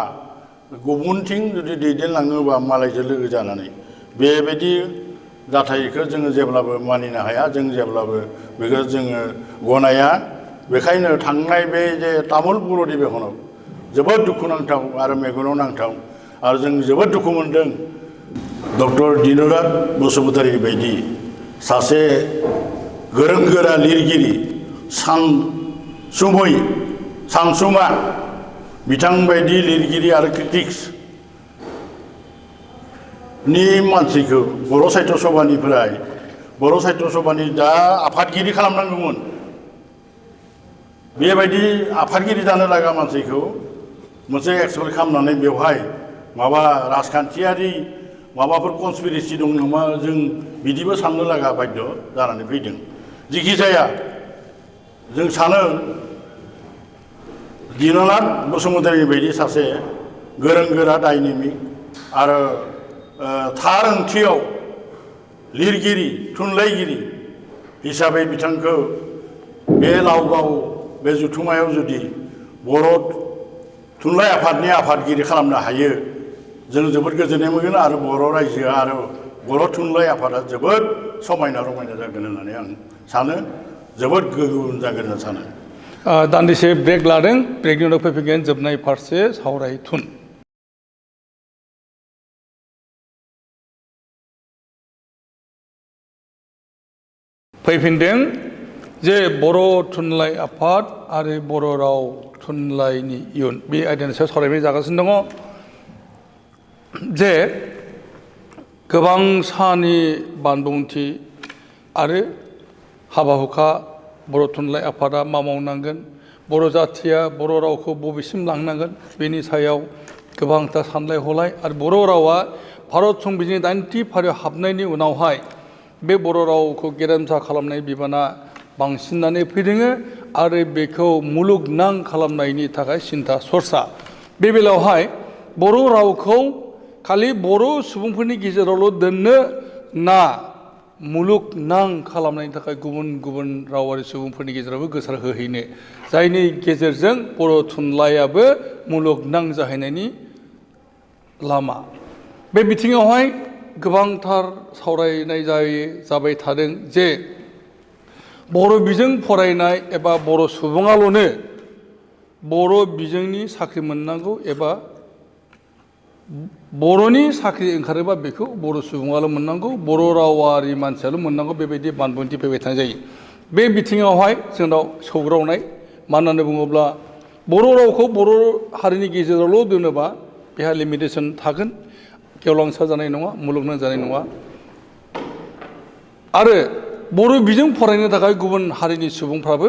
गुबुनथिं जुदि दैदेनलाङोबा मालायजों लोगो जानानै बेबायदि जाथायखौ जोङो जेब्लाबो मानिनो हाया जों जेब्लाबो बेखौ जोङो गनाया बेखायनो थांनाय बे जे तामुलपुर अधिवेशनाव जोबोद दुखुनांथाव आरो मेगनाव नांथाव आरो जों जोबोद दुखु मोनदों डक्टर दिनराज बसुमतारी बायदि सासे गोरों गोरा लिरगिरि सानसुमा बिथांबायदि लिरगिरि आरो क्रिटिक्स नि मानसिखौ बर' साहित्य सभानिफ्राय बर' साहित्य सभानि दा आफादगिरि खालामनांगौमोन बेबायदि आफादगिरि जानो लागा मानसिखौ मोनसे एक्सपेक्ट खालामनानै बेवहाय माबा राजखान्थियारि माबाफोर कनस्पिरेसि दं नामा जों बिदिबो साननो लागा बाध्य जानानै फैदों जिखि जाया जों सानो दिननाथ बसुमतारी बायदि सासे गोरों गोरा डाइनेमिक आरो थार ओंथियाव लिरगिरि थुनलाइगिरि हिसाबै बिथांखौ बे लावगाव बे जथुमायाव जुदि बर' थुनलाइ आफादनि आफादगिरि खालामनो हायो जों जोबोद गोजोननाय मोनगोन आरो बर' रायजोआ आरो बर' थुनलाइ आफादा जोबोद समायना रमायना जागोन होननानै आं सानो जोबोद गोगोम जागोन होनना सानो दान्दिसे ब्रेक लादों ब्रेकनि उनाव फैफिनगोन जोबनाय फारसे सावरायथुन फैफिनदों जे बर' थुनलाइ आफाद आरो बर' राव थुनलाइनि इयुन बे आयदानि सायाव सावरायनाय जागासिनो दङ जे गोबां सानि बानबुंथि आरो हाबा हुखा बर' थुनलाइ आफादा मा मावनांगोन, बर' जाथिया बर' रावखौ बबेसिम लांनांगोन, बेनि सायाव गोबांथार सानलाय हलाय आरो बर' रावा भारत संबिजिरनि 80 फारियाव हाबनायनि उनावहाय बे बर' रावखौ गेरेमसा खालामनाय बिबाना बांसिननानै फैदों आरो बेखौ मुलुगनां खालामनायनि थाखाय सिन्था सरसा। बे बेलायावहाय बर' रावखौ खालि बर' सुबुंफोरनि गेजेरावल' दोननो ना मुलुगनां खालामनायनि थाखाय गुबुन गुबुन रावारि सुबुंफोरनि गेजेरावबो गोसारहोहैनो, जायनि गेजेरजों बर' थुनलाइयाबो मुलुगनां जाहैनायनि लामा। बे बिथिङावहाय गोबांथार सावरायनाय जाबाय थादों जे बर' बिजों फरायनाय एबा बर' सुबुङाल'नो बर' बिजोंनि साख्रि मोननांगौ एबा बर'नि साख्रि ओंखारोबा बेखौ बर' सुबुङाल' मोननांगौ, बर' रावारि मानसियाल' मोननांगौ, बेबायदि बानबुंथि फैबाय थानाय जायो। बे बिथिङावहाय जोंनाव सौग्रावनाय, मानो होननानै बुङोब्ला बर' रावखौ बर' हारिनि गेजेरावल' दोनोबा बेहा लिमिटेसन थागोन, गेवलांसार जानाय नङा, मुलुगनां जानाय नङा। आरो बर' बिजों फरायनो थाखाय गुबुन हारिनि सुबुंफ्राबो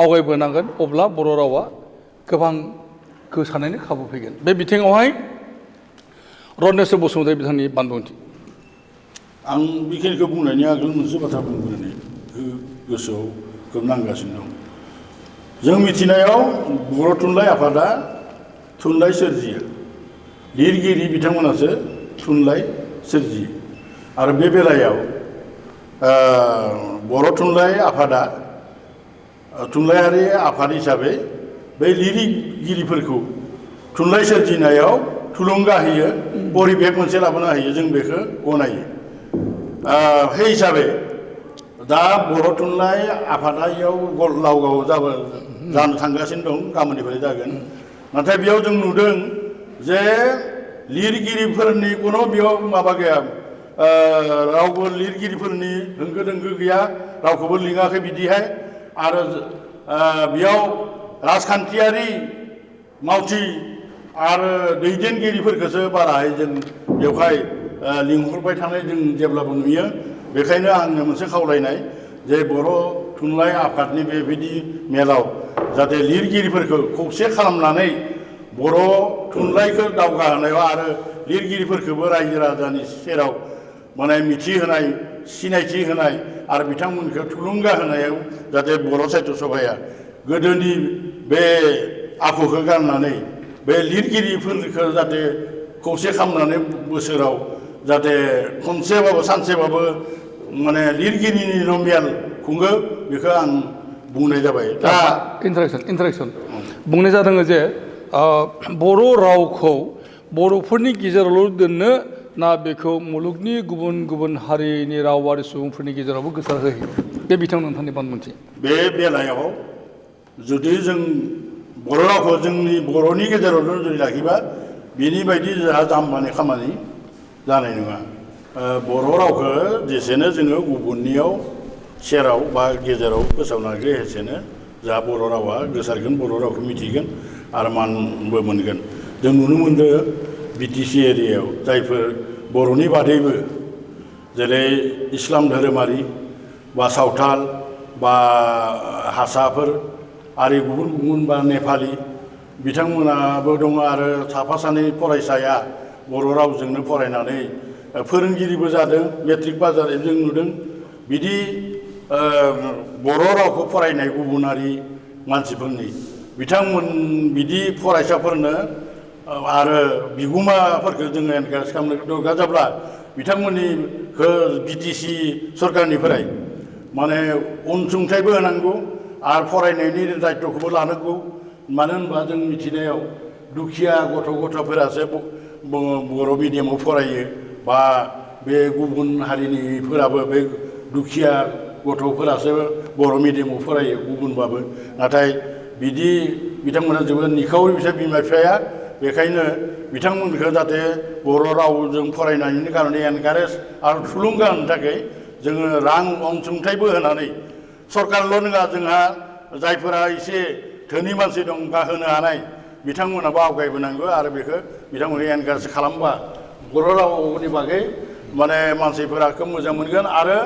आवगायबोनांगोन, अब्ला बर' रावा गोबां गोसारनायनि खाबु फैगोन। बे बिथिङावहाय रनेस्वर बसुमतारी बिथांनि बानबुंथि। आं बेखिनिखौ बुंनायनि आगोल मोनसे बाथ्रा बुंग्रोनो गोसोआव खोब नांगासिनो दं। जों मिथिनायाव बर' थुनलाइ आफादा थुनलाइ सोरजियो, लिरगिरि बिथांमोनासो थुनलाइ सोरजियो। आरो बे बेलायाव बर' थुनलाइ आफादा थुनलाइयारि आफाद हिसाबै बै लिरगिरिफोरखौ थुनलाइ सोरजिनायाव थुलुंगा होयो, परिबेक मोनसे लाबोना होयो, जों बेखौ गनायो। बे हिसाबै दा बर' थुनलाइ आफादा इयाव लाव गाव जानो थांगासिनो दं, गाबोननिफ्राय जागोन। नाथाय बेयाव जों नुदों जे लिरगिरिफोरनि कुनु बेयाव माबा गैया, रावबो लिरगिरिफोरनि होंगो दोंगो गैया, रावखौबो लिङाखै बिदिहाय। आरो बेयाव राजखान्थियारि मावथि आरो दैदेनगिरिफोरखौसो बाराहाय जों बेवहाय लिंहरबाय थानाय जों जेब्लाबो नुयो। बेखायनो आंनो मोनसे खावलायनाय जे बर' थुनलाइ आफादनि बेबायदि मेलाव जाहाथे लिरगिरिफोरखौ खौसे खालामनानै बर' थुनलाइखौ दावगाहोनायाव आरो लिरगिरिफोरखौबो रायजो राजानि सेराव माने मिथिहोनाय, सिनायथि होनाय आरो बिथांमोनखौ थुलुंगा होनायाव जाहाथे बर' साहित्य सभाया गोदोनि बे आखुखौ गारनानै बे लिरगिरिफोरखौ जाहाथे खौसे खालामनानै बोसोराव जाहाथे खनसेबाबो सानसेबाबो माने लिरगिरिनिल' मेल खुङो, बेखौ आं बुंनाय जाबाय। दा इन्टारेक्सन बुंनाय जादों जे बर' रावखौ बर'फोरनि गेजेरावल' दोननो ना बेखौ मुलुगनि गुबुन गुबुन हारिनि रावारि सुबुंफोरनि गेजेरावबो गोसारहोयो, बे बिथां नोंथांनि बानबुंथि। बे बेलायाव जुदि जों बर' रावखौ जोंनि बर'नि गेजेरावल' जुदि लाखिबा बेनि बायदि जोंहा जाम्बानि खामानि जानाय नङा। बर' रावखौ जेसेनो जोङो गुबुननियाव सेराव बा गेजेराव फोसावनांगौ एसेनो जोंहा बर' रावा गोसारगोन, बर' रावखौ मिथिगोन आरो मानबो मोनगोन। जों नुनो मोनदों बिटिसि एरियायाव जायफोर बर'नि बादैबो जेरै इस्लाम धोरोमारि बा सावथाल बा हारसाफोर आरो गुबुन गुबुन बा नेपालि बिथांमोनाबो दङ। आरो साफा सानै फरायसाया बर' रावजोंनो फरायनानै फोरोंगिरिबो जादों, मेट्रिक पास जानाय जों नुदों। बिदि बर' रावखौ फरायनाय गुबुनारि मानसिफोरनि बिथांमोन बिदि फरायसाफोरनो आरो बिगुमाफोरखौ जोङो एनकारेज खालामनो दरकार जाब्ला बिथांमोननिखौ बिटिसि सरकारनिफ्राय माने अनसुंथाइबो होनांगौ आरो फरायनायनि दायित्वखौबो लानांगौ। मानो होनबा जों मिथिनायाव दुखिया गथ'फोरासो बर' मिडियामाव फरायो, बा बे गुबुन हारिनिफोराबो बे दुखिया गथ'फोरासो बर' मिडियामाव फरायो गुबुनबाबो। नाथाय बिदि बिथांमोना जोबोद निखावरि बिमा बिफाया, बेखायनो बिथांमोनखौ जाहाथे बर' रावजों फरायनायनि कारणे एनकारेज आरो थुलुंगा होनो थाखाय जोङो रां अनसुंथाइबो होनानै सरकारल' नङा, जोंहा जायफोरा एसे धोनि मानसि दं बा होनो हानाय बिथांमोनाबो आवगायबोनांगौ। आरो बेखौ बिथांमोनखौ एनकारेज खालामबा बर' रावनि बागै माने मानसिफोरा खोब मोजां मोनगोन आरो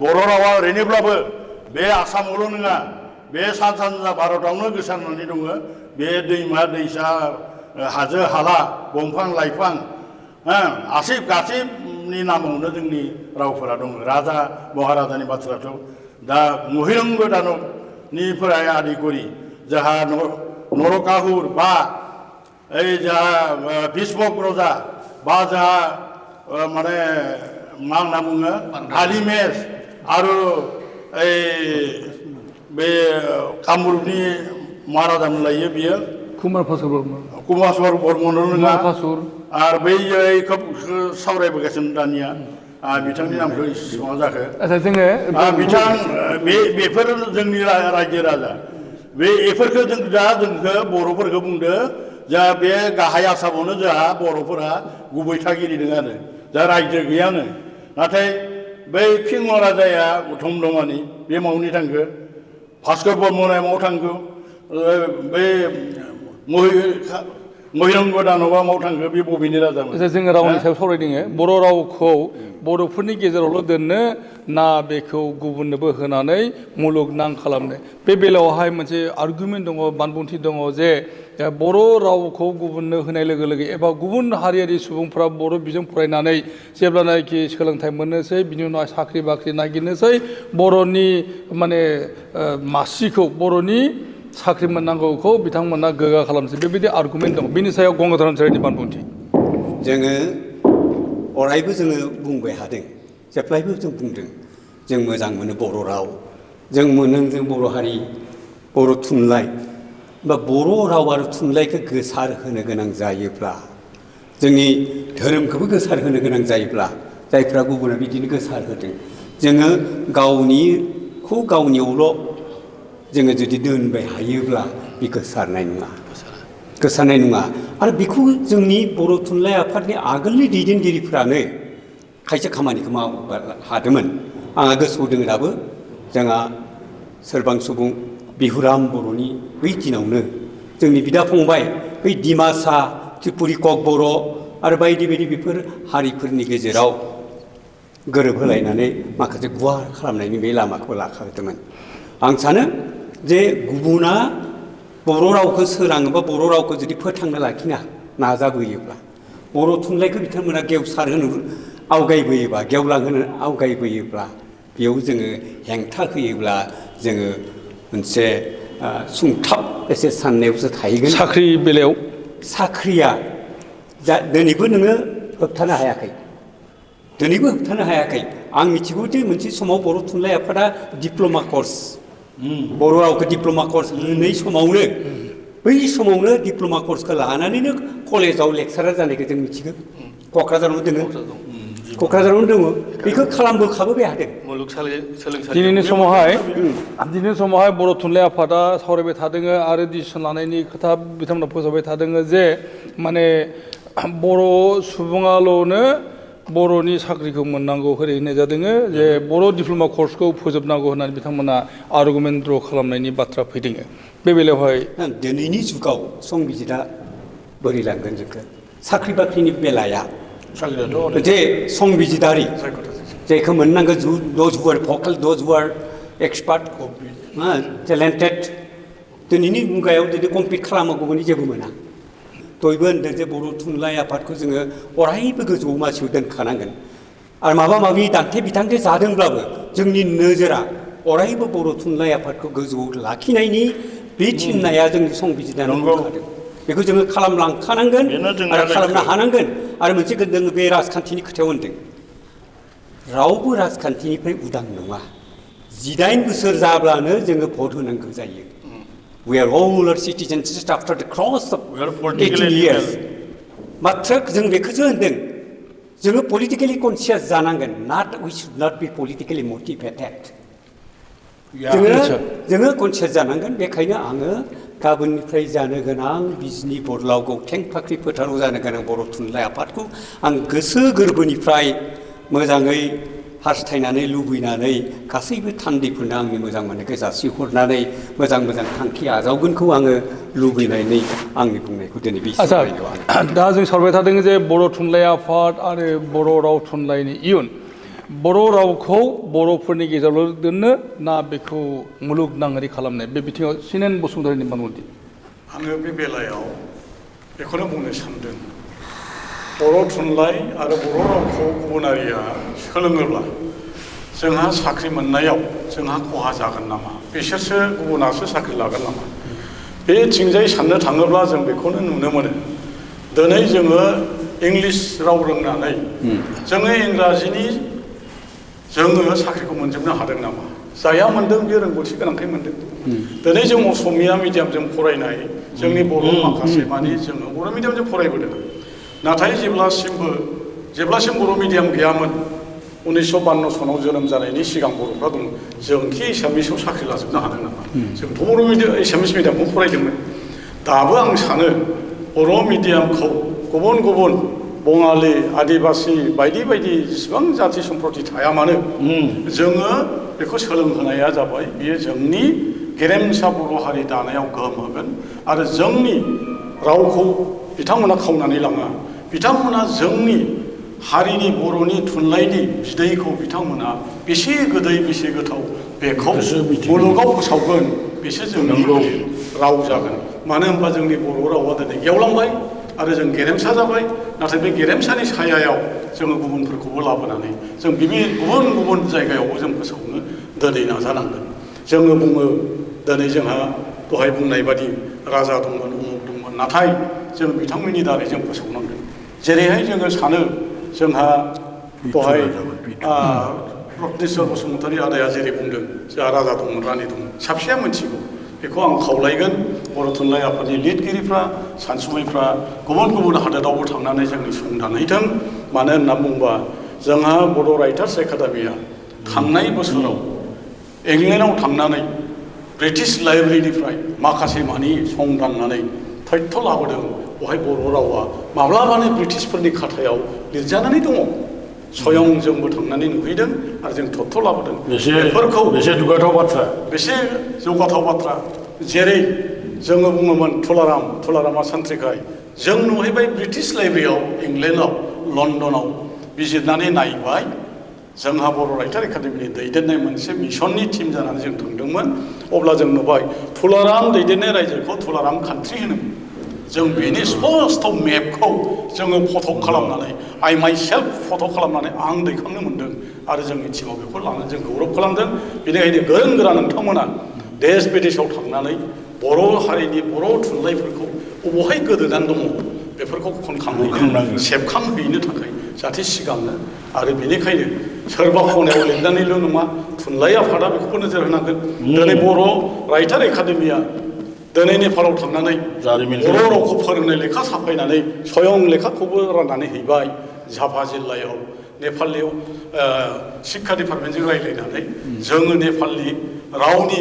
बर' रावा ओरैनोब्लाबो बे आसामावल' नङा बे सा सानजा भारतावनो गोसारनानै दङ बे दैमा दैसा हाजो हाला दंफां लाइफां गासैनि नामावनो जोंनि रावफोरा दङ राजा महाराजानि बाथ्राथ' दा महिरंग दानबनिफ्राय आदि करि जाहा नरकासुर बा ओइ जाहा भीष्मक रजा बा जाहा माने मा होनना बुङो आलिमेस आरो ओइ बे कामरुपनि महाराजामोन लायो बियो कुमारस्वर बर्मन नङा आरो बै खोब सावरायबोगासिनो दानिया बिथांनि नामखौ इसेबां जाखो आচ্ছা जोङो बिथां बेफोर जोंनि रायजो राजा बेफोरखौ जों दा जोंखौ बर'फोरखौ बुंदो जा बे गाहाय आसामावनो जोंहा बर'फोरा गुबै थागिरि नङानो जा रायजो गैयानो नाथाय बै फिंला राजाया उथम दमानि बे मावनि थांखो भास्कर बर्मना माव थांखो बै महिरंग दानबा माव थांखो बे बबेनि राजामोन जोङो रावनि सायाव सावरायदोङो बर' रावखौ बर'फोरनि गेजेरावल' दोननो ना बेखौ गुबुननोबो होनानै मुलुगनां खालामनो बे बेलायावहाय मोनसे आर्गुमेन्ट दङ बानबुंथि दङ जे बर' रावखौ गुबुननो होनाय लोगो लोगो एबा गुबुन हारियारि सुबुंफ्रा बर' बिजों फरायनानै जेब्लानाखि सोलोंथाइ मोननोसै बिनि उनाव साख्रि बाख्रि नागिरनोसै बर'नि माने मासिखौ बर'नि साख्रि मोननांगौखौ बिथांमोना गोगा खालामसै बेबायदि आर्गुमेन्ट दङ बेनि सायाव गंगाधर नार्जारिनि बानबुंथि जोङो अरायबो जोङो बुंबाय हादों जेब्लायबो जों बुंदों जों मोजां मोनो बर' राव जों मोनो जों बर' हारि बर' थुनलाइ बा बर' राव आरो थुनलाइखौ गोसार होनो गोनां जायोब्ला जोंनि धोरोमखौबो गोसार होनो गोनां जायोब्ला जायफ्रा गुबुना बिदिनो गोसार होदों जोङो गावनिखौ गावनियावल' जोङो जुदि दोनबाय हायोब्ला बे गोसारनाय नङा आरो बेखौ जोंनि बर' थुनलाइ आफादनि आगोलनि दैदेनगिरिफ्रानो खायसे खामानिखौ हादोंमोन आंहा गोसोआव दङ दाबो जोंहा सोरबां सुबुं बिहुराम बर'नि बै दिनावनो जोंनि बिदा फंबाय बै डिमासा त्रिपुरि कक बर' आरो बायदि बायदि बेफोर हारिफोरनि गेजेराव गोरोबहोलायनानै माखासे गुवार खालामनायनि बे लामाखौ लाखादोंमोन आं सानो जे गुबुना बर' रावखौ सोराङोबा बर' रावखौ जुदि फोथांना लाखिनो नाजाबोयोब्ला बर' थुनलाइखौ बिथांमोना गेवसार होनो आवगायबोयोबा गेवलांहोनो आवगायबोयोब्ला बेयाव जोङो हेंथा होयोब्ला जोङो मोनसे सुंथाब एसे साननायावसो थाहैगोन साख्रि बेलायाव साख्रिया दिनैबो नोङो होबथानो हायाखै आं मिथिगौ दि मोनसे समाव बर' थुनलाइ आफादा डिप्ल'मा कर्स बर' रावखौ डिप्ल'मा कर्स होनाय समावनो बै समावनो डिप्ल'मा कर्सखौ लानानैनो कलेजाव लेक्सारार जानायखौ जों मिथिगौ क'क्राझारावनो दङ बेखौ खालामबोखाबोबाय हादों दिनैनि समावहाय बर' थुनलाइ आफादा सावरायबाय थादों आरो डिसिसन लानायनि खोथा बिथांमोना फोसावबाय थादों जे माने बर' सुबुङाल'नो बर'नि साख्रिखौ मोननांगौ होननाय जादों जे बर' डिप्ल'मा कर्सखौ फोजोबनांगौ होननानै बिथांमोना आर्गुमेन्ट द्र' खालामनायनि बाथ्रा फैदों बे बेलायावहाय दिनैनि जुगाव संबिजिदा बोरै लांगोन जोंखौ साख्रि बाख्रिनि बेलाया जे संबिजिदारि जायखौ मोननांगौ दज हु आर भकेल दज हु आर एक्सपार्ट टेलेन्टेड दिनैनि मुगायाव जुदि कम्पिट खालामनांगौनि जेबो मोना बयबो होनदों जे बर' थुनलाइ आफादखौ जोङो अरायबो गोजौआव मासियाव दोनखानांगोन आरो माबा माबि दान्थे बिथांथे जादोंब्लाबो जोंनि नोजोरा अरायबो बर' थुनलाइ आफादखौ गोजौआव लाखिनायनि बे थिननाया जोंनि संबिजिदानाव ओंखारदों बेखौ जोङो खालामलांखानांगोन आरो खालामनो हानांगोन आरो मोनसे जोङो बे राजखान्थिनि खोथायाव होनदों रावबो राजखान्थिनिफ्राय उदां नङा 19 बोसोर जाब्लानो जोङो भट होनांगौ जायो We are all our citizens just after the cross of 18 years. मात्र जों बेखौसो होनदों जोङो politically conscious जानांगोन we should not be politically motivated. जोङो conscious जानांगोन बेखायनो आङो गाबोननिफ्राय जानो गोनां बिजनि बरलाव गौथें फाख्रि फोथाराव जानो गोनां बर' थुनलाइ आफादखौ आं गोसो गोरबोनिफ्राय मोजाङै हास्थायनानै लुबैनानै गासैबो थान्दैफोरनो आंनि मोजां मोननायखौ जासिहरनानै मोजां मोजां थांखि आजावगोनखौ आङो लुबैनानै आंनि बुंनायखौ दिनै बे आच्छा सावरायनायाव दा जों सावरायबाय थादों जे बर' थुनलाइ आफाद आरो बर' राव थुनलाइनि इयुन बर' रावखौ बर'फोरनि गेजेरावल' दोननो ना बेखौ मुलुगनाङारि खालामनाय बे बिथिङाव सिनेन बसुमतारीनि बानबुंथि आङो बे बेलायाव बेखौनो बुंनो सानदों बर' थुनलाइ आरो बर' रावखौ गुबुनारिया सोलोङोब्ला जोंहा साख्रि मोननायाव जोंहा खहा जागोन नामा बिसोरसो गुबुनासो साख्रि लागोन नामा बेथिंजाय साननो थाङोब्ला जों बेखौनो नुनो मोनो दिनै जोङो इंलिस राव रोंनानै जोङो इंराजिनि जोङो साख्रिखौ मोनजोबनो हादों नामा जाया मोनदों बे रोंगौथि गोनांखाय मोनदों दिनै जों असमिया मिडियामजों फरायनाय जोंनि बर' माखासे मानि जोङो बर' मिडियामजों फरायबोदों नाथाय जेब्लासिम बर' मिडियाम गैयामोन 1952 सनाव जोनोम जानायनि सिगां बर'फ्रा दं जों खि एसामिसाव साख्रि लाजोबनो हादों नामा जोंथ' बर' मिडियाम एसामिस मिडियामखौ फरायदोंमोन दाबो आं सानो बर' मिडियामखौ गुबुन गुबुन बङालि आदिबासि बायदि बायदि जेसेबां जाथि सम्प्रति थाया मानो जोङो बेखौ सोलोंहोनाया जाबाय बियो जोंनि गेरेमसा बर' हारि दानायाव गोहोम होगोन आरो जोंनि रावखौ बिथांमोना खावनानै लाङा बिथांमोना जोंनि हारिनि बर'नि थुनलाइनि बिदैखौ बिथांमोना बेसे गोदै बेसे गोथाव बेखौ मुलुगाव फोसावगोन बेसो जोंनि राव जागोन मानो होनबा जोंनि बर' रावा दिनै गेवलांबाय आरो जों गेरेमसा जाबाय नाथाय बे गेरेमसानि सायायाव जोङो गुबुनफोरखौबो लाबोनानै जों गुबुन गुबुन जायगायावबो जों फोसावनो दिनै नाजानांगोन जोङो बुङो दिनै जोंहा दहाय बुंनाय बादि राजा दंमोन उमुक दंमोन नाथाय जों बिथांमोननि दारै जों फोसावनांगोन जेरैहाय जोङो सानो जोंहा दहाय रत्नेस्वर बसुमतारी आदाया जेरै बुंदों जोंहा राजा दंमोन रानि दंमोन साबसेया मिथिगौ बेखौ आं खावलायगोन बर' थुनलाइ आफादनि लिरगिरिफ्रा सानसुमैफ्रा गुबुन गुबुन हादोरावबो थांनानै जोंनि संदानहैथों मानो होनना बुंबा जोंहा बर' राइटार्स एकाडेमिया थांनाय बोसोराव इंलेन्डआव थांनानै ब्रिटिश लाइब्रेरिनिफ्राय माखासे मानि संदाननानै तथ्य लाबोदों बहाय बर' रावा माब्लाबानो ब्रिटिशफोरनि खाथायाव लिरजानानै दङ स्वयं जोंबो थांनानै नुहैदों आरो जों तथ्य लाबोदों बेफोरखौ बेसे दुगाथाव बाथ्रा बेसे जौगाथाव बाथ्रा जेरै जोङो बुङोमोन तुलारामा सान्थ्रिखाय जों नुहैबाय ब्रिटिश लाइब्रेरियाव इंलेन्डआव लन्डनाव बिजिरनानै नायबाय जोंहा बर' राइटार एकाडेमिनि दैदेननाय मोनसे मिशननि टिम जानानै जों थांदोंमोन अब्ला जों नुबाय तुलाराम दैदेननाय रायजोखौ तुलाराम कान्ट्रि होनोमोन जों बेनि स्पस्ट मेपखौ जोङो फट' खालामनानै आइ माइ सेल्फ फट' खालामनानै आं दैखांनो मोन्दों आरो जोंनि टिमाव बेखौ लानानै जों गौरब खालामदों बेनिखायनो गोरों गोरा नोंथांमोना देश बिदेशआव थांनानै बर' हारिनि बर' थुनलाइफोरखौ बबेहाय गोदोनानै दङ बेफोरखौ खनखांहैनो सेबखांहैनो थाखाय जाहाथे सिगांनो आरो बेनिखायनो सोरबा खनायाव लिरनानैल' नङा थुनलाइ आफादा बेखौबो नोजोर होनांगोन दिनै बर' राइटार एकाडेमिया दिनै नेपालाव थांनानै बर' रावखौ फोरोंनाय लेखा साफायनानै स्वयं लेखाखौबो राननानै हैबाय झापा जिल्लायाव नेपालनियाव शिक्षा डिपार्टमेन्टजों रायज्लायनानै जोङो नेपालनि रावनि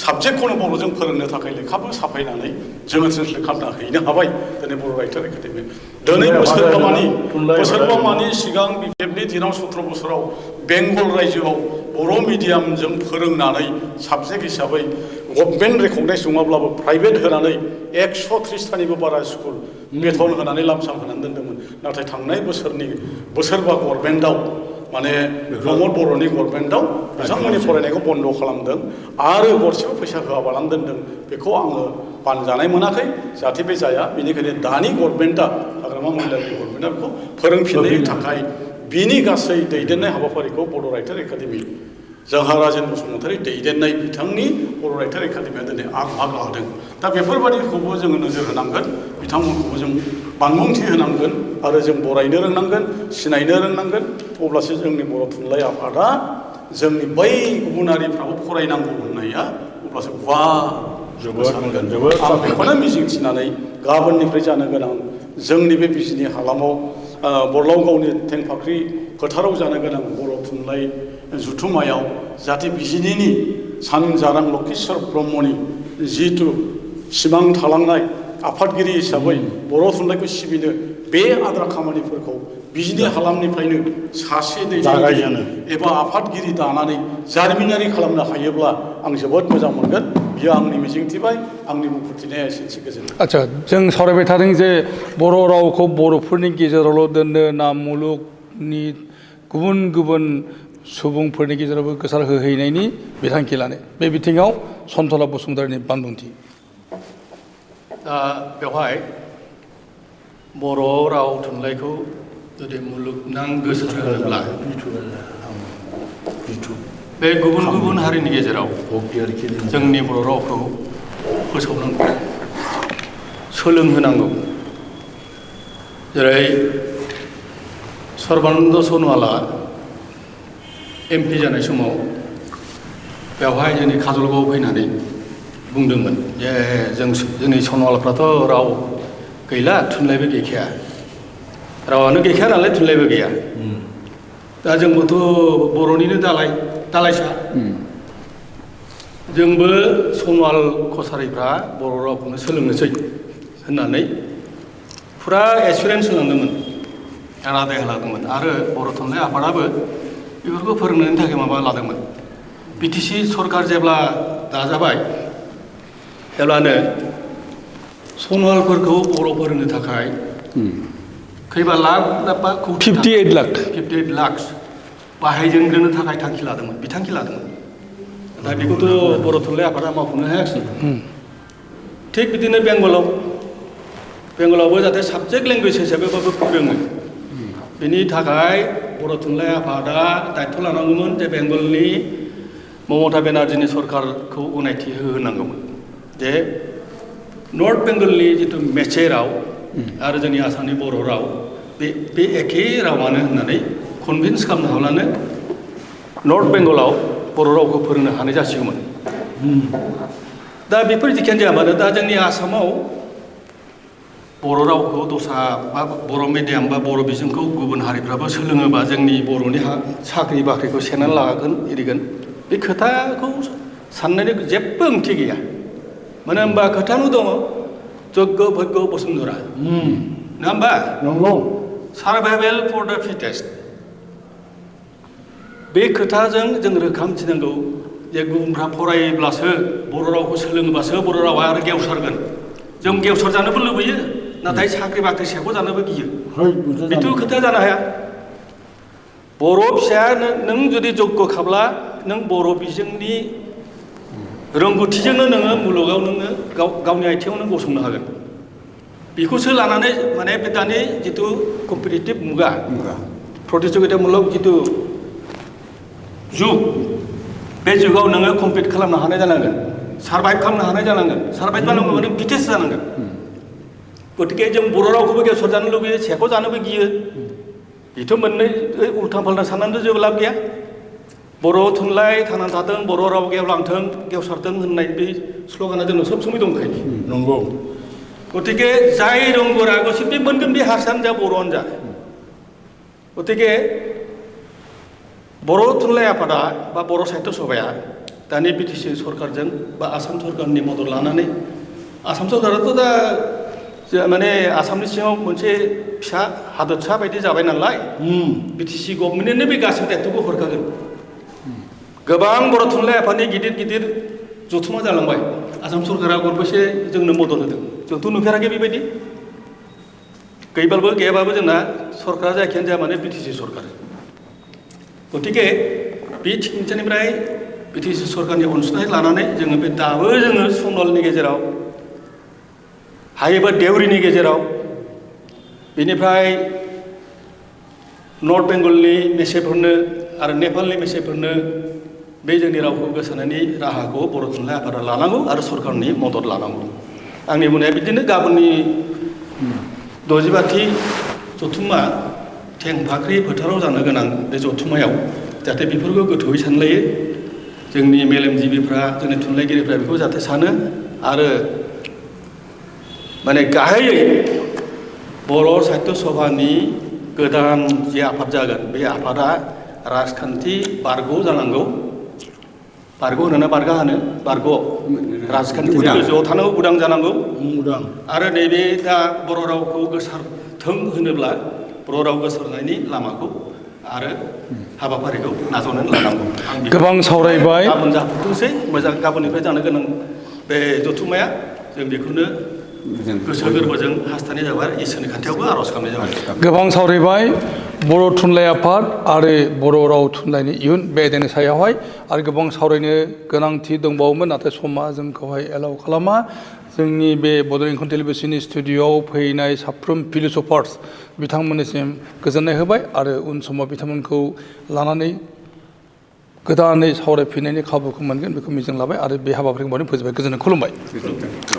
साबजेक्टखौनो बर'जों फोरोंनो थाखाय लेखाबो साफायनानै जोङो ट्रेन्सलेट खालामना हैनो हाबाय दिनै बर' राइटार एकाडेमि दिनै बोसोरबामानि सिगां बिपिएफनि दिनाव 17 बोसोराव बेंगल रायजोआव बर' मिडियामजों फोरोंनानै साबजेक्ट हिसाबै गभर्नमेन्ट रेकगनाइज नङाब्लाबो प्राइभेट होनानै 130थानिबो बारा स्कुल बेथन होनानै लामसाम होनानै दोन्दोंमोन नाथाय थांनाय बोसोरबा गभर्नमेन्टआव माने प्रमद बर'नि गभर्नमेन्टआव बिथांमोननि फरायनायखौ बन्द' खालामदों आरो गरसेबो फैसा होआबालानो दोन्दों बेखौ आङो बानजानाय मोनाखै जाहाथे बे जाया बेनिखायनो दानि गभर्नमेन्टआ हाग्रामा महिलारि गभर्नमेन्टआ बेखौ फोरोंफिननायनि थाखाय बिनि गासै दैदेननाय हाबाफारिखौ बर' राइटार एकाडेमि जोंहा राजेन बसुमतारी दैदेननाय बिथांनि बर' राइटार एकाडेमिया दिनै आग भाग लादों दा बेफोरबादिखौबो जोङो नोजोर होनांगोन बिथांमोनखौबो जों बानबुंथि होनांगोन आरो जों बरायनो रोंनांगोन सिनायनो रोंनांगोन अब्लासो जोंनि बर' थुनलाइ आफादा जोंनि बै गुबुनारिफ्राबो फरायनांगौ होननाया अब्लासो गुवार आं बेखौनो मिजिंथिनानै गाबोननिफ्राय जानो गोनां जोंनि बे बिजिनि हालामाव बरलावगावनि थेंफाख्रि फोथाराव जानो गोनां बर' थुनलाइ जुथुमायाव जाहाथे बिजिनिनि सानजारां लक्षीश्वर ब्रह्मनि जिथु सिमां थालांनाय आफादगिरि हिसाबै बर' थुनलाइखौ सिबिनो बे आद्रा खामानिफोरखौ बिजिनि हालामनिफ्रायनो सासे दैदेनगिरि एबा आफादगिरि दानानै जारिमिनारि खालामनो हायोब्ला आं जोबोद मोजां मोनगोन बियो आंनि मिजिंथिबाय आंनि बुंफोरथिनाया एसेनोसै गोजोन्थों आच्छा जों सावरायबाय थादों जे बर' रावखौ बर'फोरनि गेजेरावल' दोननो ना मुलुगनि गुबुन गुबुन सुबुंफोरनि गेजेरावबो गोसारहोहैनायनि बिथांखि लानाय बे बिथिङाव सन्तला बसुमतारिनि बानबुंथि दा बेवहाय बर' राव थुनलाइखौ जुदि मुलुगनां गोसारहोनोब्ला बे गुबुन गुबुन हारिनि गेजेराव जोंनि बर' रावखौ फोसावनांगौ सोलोंहोनांगौ जेरै सर्बानन्द सन'वाला MP जानाय समाव बेवहाय जोंनि काजलगावआव फैनानै बुंदोंमोन जे जोंनि सन'वालफ्राथ' राव गैला थुनलाइबो गैखाया रावानो गैखाया नालाय थुनलाइबो गैया दा जोंबोथ' बर'निनो दालाइसा जोंबो सन'वाल कसारिफ्रा बर' रावखौनो सोलोंनोसै होननानै फुरा एक्सपिरियेन्स होलांदोंमोन रादाय होलांदोंमोन आरो बर' थुनलाइ आफादाबो बेफोरखौ फोरोंनायनि थाखाय माबा लादोंमोन BTC सरकार जेब्ला दाजाबाय अब्लानो सन'वालफोरखौ बर' फोरोंनो थाखाय खैबा लाख बा 58 लाख बाहायजेनग्रोनो थाखाय बिथांखि लादोंमोन दा बेखौथ' बर' थुनलाइ आफादा मावफुंनो हायाखिसै थिग बिदिनो बेंगलावबो जाहाथे साबजेक्ट लेंगुवेज हिसाबैबाबो फोरोङो बेनि थाखाय बर' थुनलाइ आफादा दायथ' लानांगौमोन जे बेंगलनि ममता बेनार्जीनि सरकारखौ गनायथि होनांगौमोन जे नर्थ बेंगलनि जिथु मेचे राव आरो जोंनि आसामनि बर' राव बे एखे रावानो होननानै कनभिन्स खालामनो हाब्लानो नर्थ बेंगलाव बर' रावखौ फोरोंनो हानाय जासिगौमोन दा बेफोर जिखियानो जाया मानो दा जोंनि आसामाव बर' रावखौ दस्रा बा बर' मिडियाम बा बर' बिजोंखौ गुबुन हारिफ्राबो सोलोङोबा जोंनि बर'नि साख्रि बाख्रिखौ सेनानै लागोन एरिगोन बे खोथाखौ साननायनि जेबो ओंथि गैया मानो होनबा खोथानो दङ जग्य भग्य बसुन्धरा नङा होमबा नंगौ सार्भाइभेल फर द फिटेस्ट बे खोथाजों जों रोखा मिथिनांगौ जे गुबुनफ्रा फरायोब्लासो बर' रावखौ सोलोङोबासो बर' रावा आरो गेवसारगोन जों गेवसार जानोबो लुबैयो नाथाय साख्रि बाख्रि सेख' जानोबो गियो बेथ' खोथाया जानो हाया बर' फिसाया नों जुदि जग्य खाब्ला नों बर' बिजोंनि रोंगौथिजोंनो नोङो मुलुगाव नोङो गावनि आथिङाव नों गसंनो हागोन बेखौसो लानानै माने बे दानि जिथु कम्पिटिटिभ मुगा प्रतिजगितामूलक जिथु जुग बे जुगाव नोङो कम्पिट खालामनो हानाय जानांगोन सार्भाइभ खालामनो हानाय जानांगोन सार्भाइभ जानांगौबा नों बिटेस जानांगोन गतिके जों बर' रावखौबो गेवसार जानो लुबैयो सेख' जानोबो गियो बेथ' मोननै उल्था फाल्था साननानैथ' जेबो लाब गैया बर' थुनलाइ थांनानै थाथों बर' राव गेवलांथों गेवसारथों होननाय बे स्ल'गाना जोंनाव सब समय दंखायो नंगौ गतिके जाय रोंगौरागौसो बे मोनगोन बे हारसायानो जा बर'आनो जा गतिके बर' थुनलाइ आफादा बा बर' साहित्य सभाया दानि BTC सरकारजों बा आसाम सरकारनि मदद लानानै आसाम सरकाराथ' दा माने आसामनि सिङाव मोनसे फिसा हादोरसा बायदि जाबाय नालाय BTC गभर्नमेन्टनो बे गासै दायथ'खौ हरखागोन गोबां बर' थुनलाइ आफादनि गिदिर गिदिर जथुमा जालांबाय आसाम सरकारा गरबेसे जोंनो मदद होदों जोंथ' नुफेराखै बेबायदि गैयाबाबो जोंना सरकारा जायखियानो जाया माने BTC सरकार गतिके बे थिंनिफ्राय BTC सरकारनि अनसुंथाइ लानानै जोङो बे दाबो जोङो सन'वालनि गेजेराव हायोबा देउरिनि गेजेराव बेनिफ्राय नर्थ बेंगलनि मेसेफोरनो आरो नेपालनि मेसेफोरनो बे जोंनि रावखौ गोसारनायनि राहाखौ बर' थुनलाइ आफादा लानांगौ आरो सरकारनि मदद लानांगौ आंनि बुंनाया बिदिनो गाबोननि 60 जथुम्मा थेंफाख्रि फोथाराव जानो गोनां बे जथुम्मायाव जाहाथे बेफोरखौ गोथौयै सानलायो जोंनि मेलेमजिबिफ्रा जोंनि थुनलाइगिरिफ्रा बेखौ जाहाथे सानो आरो माने गाहायै बर' साहित्य सभानि गोदान जे आफाद जागोन बे आफादा राजखान्थि बारग' जानांगौ बारग' होनोना बारगा होनो बारग' राजखान्थिनि उदां। गोजौआव थानांगौ उदां जानांगौ उदां आरो नैबे दा बर' रावखौ गोसारथों होनोब्ला बर' राव गोसारनायनि लामाखौ आरो हाबाफारिखौ नाजावनो लानांगौ आं बेखौ- गोबां सावरायबाय। गाबोन जाफुंथोंसै मोजां गाबोननिफ्राय जानो गोनां बे जथुम्माया जों बेखौनो गोसो गोरबोजों हास्थायनाय जाबाय आरो इसोरनि खाथियावबो आर'ज खालामनाय जाबाय गोबां सावरायबाय बर' थुनलाइ आफाद आरो बर' राव थुनलाइनि इयुन बे आयदानि सायावहाय आरो गोबां सावरायनो गोनांथि दंबावोमोन नाथाय समा जोंखौहाय एलाउ खालामा जोंनि बे बड'लेण्ड इंखं टेलिभिजननि स्टुडिअ'आव फैनाय साफ्रोम फिलसफार्स बिथांमोननिसिम गोजोननाय होबाय आरो उन समाव बिथांमोनखौ लानानै गोदानै सावरायफिननायनि खाबुखौ मोनगोन बेखौ मिजिं लाबाय आरो बे हाबाफारिखौ फोजोबबाय गोजोननाय खुलुमबाय।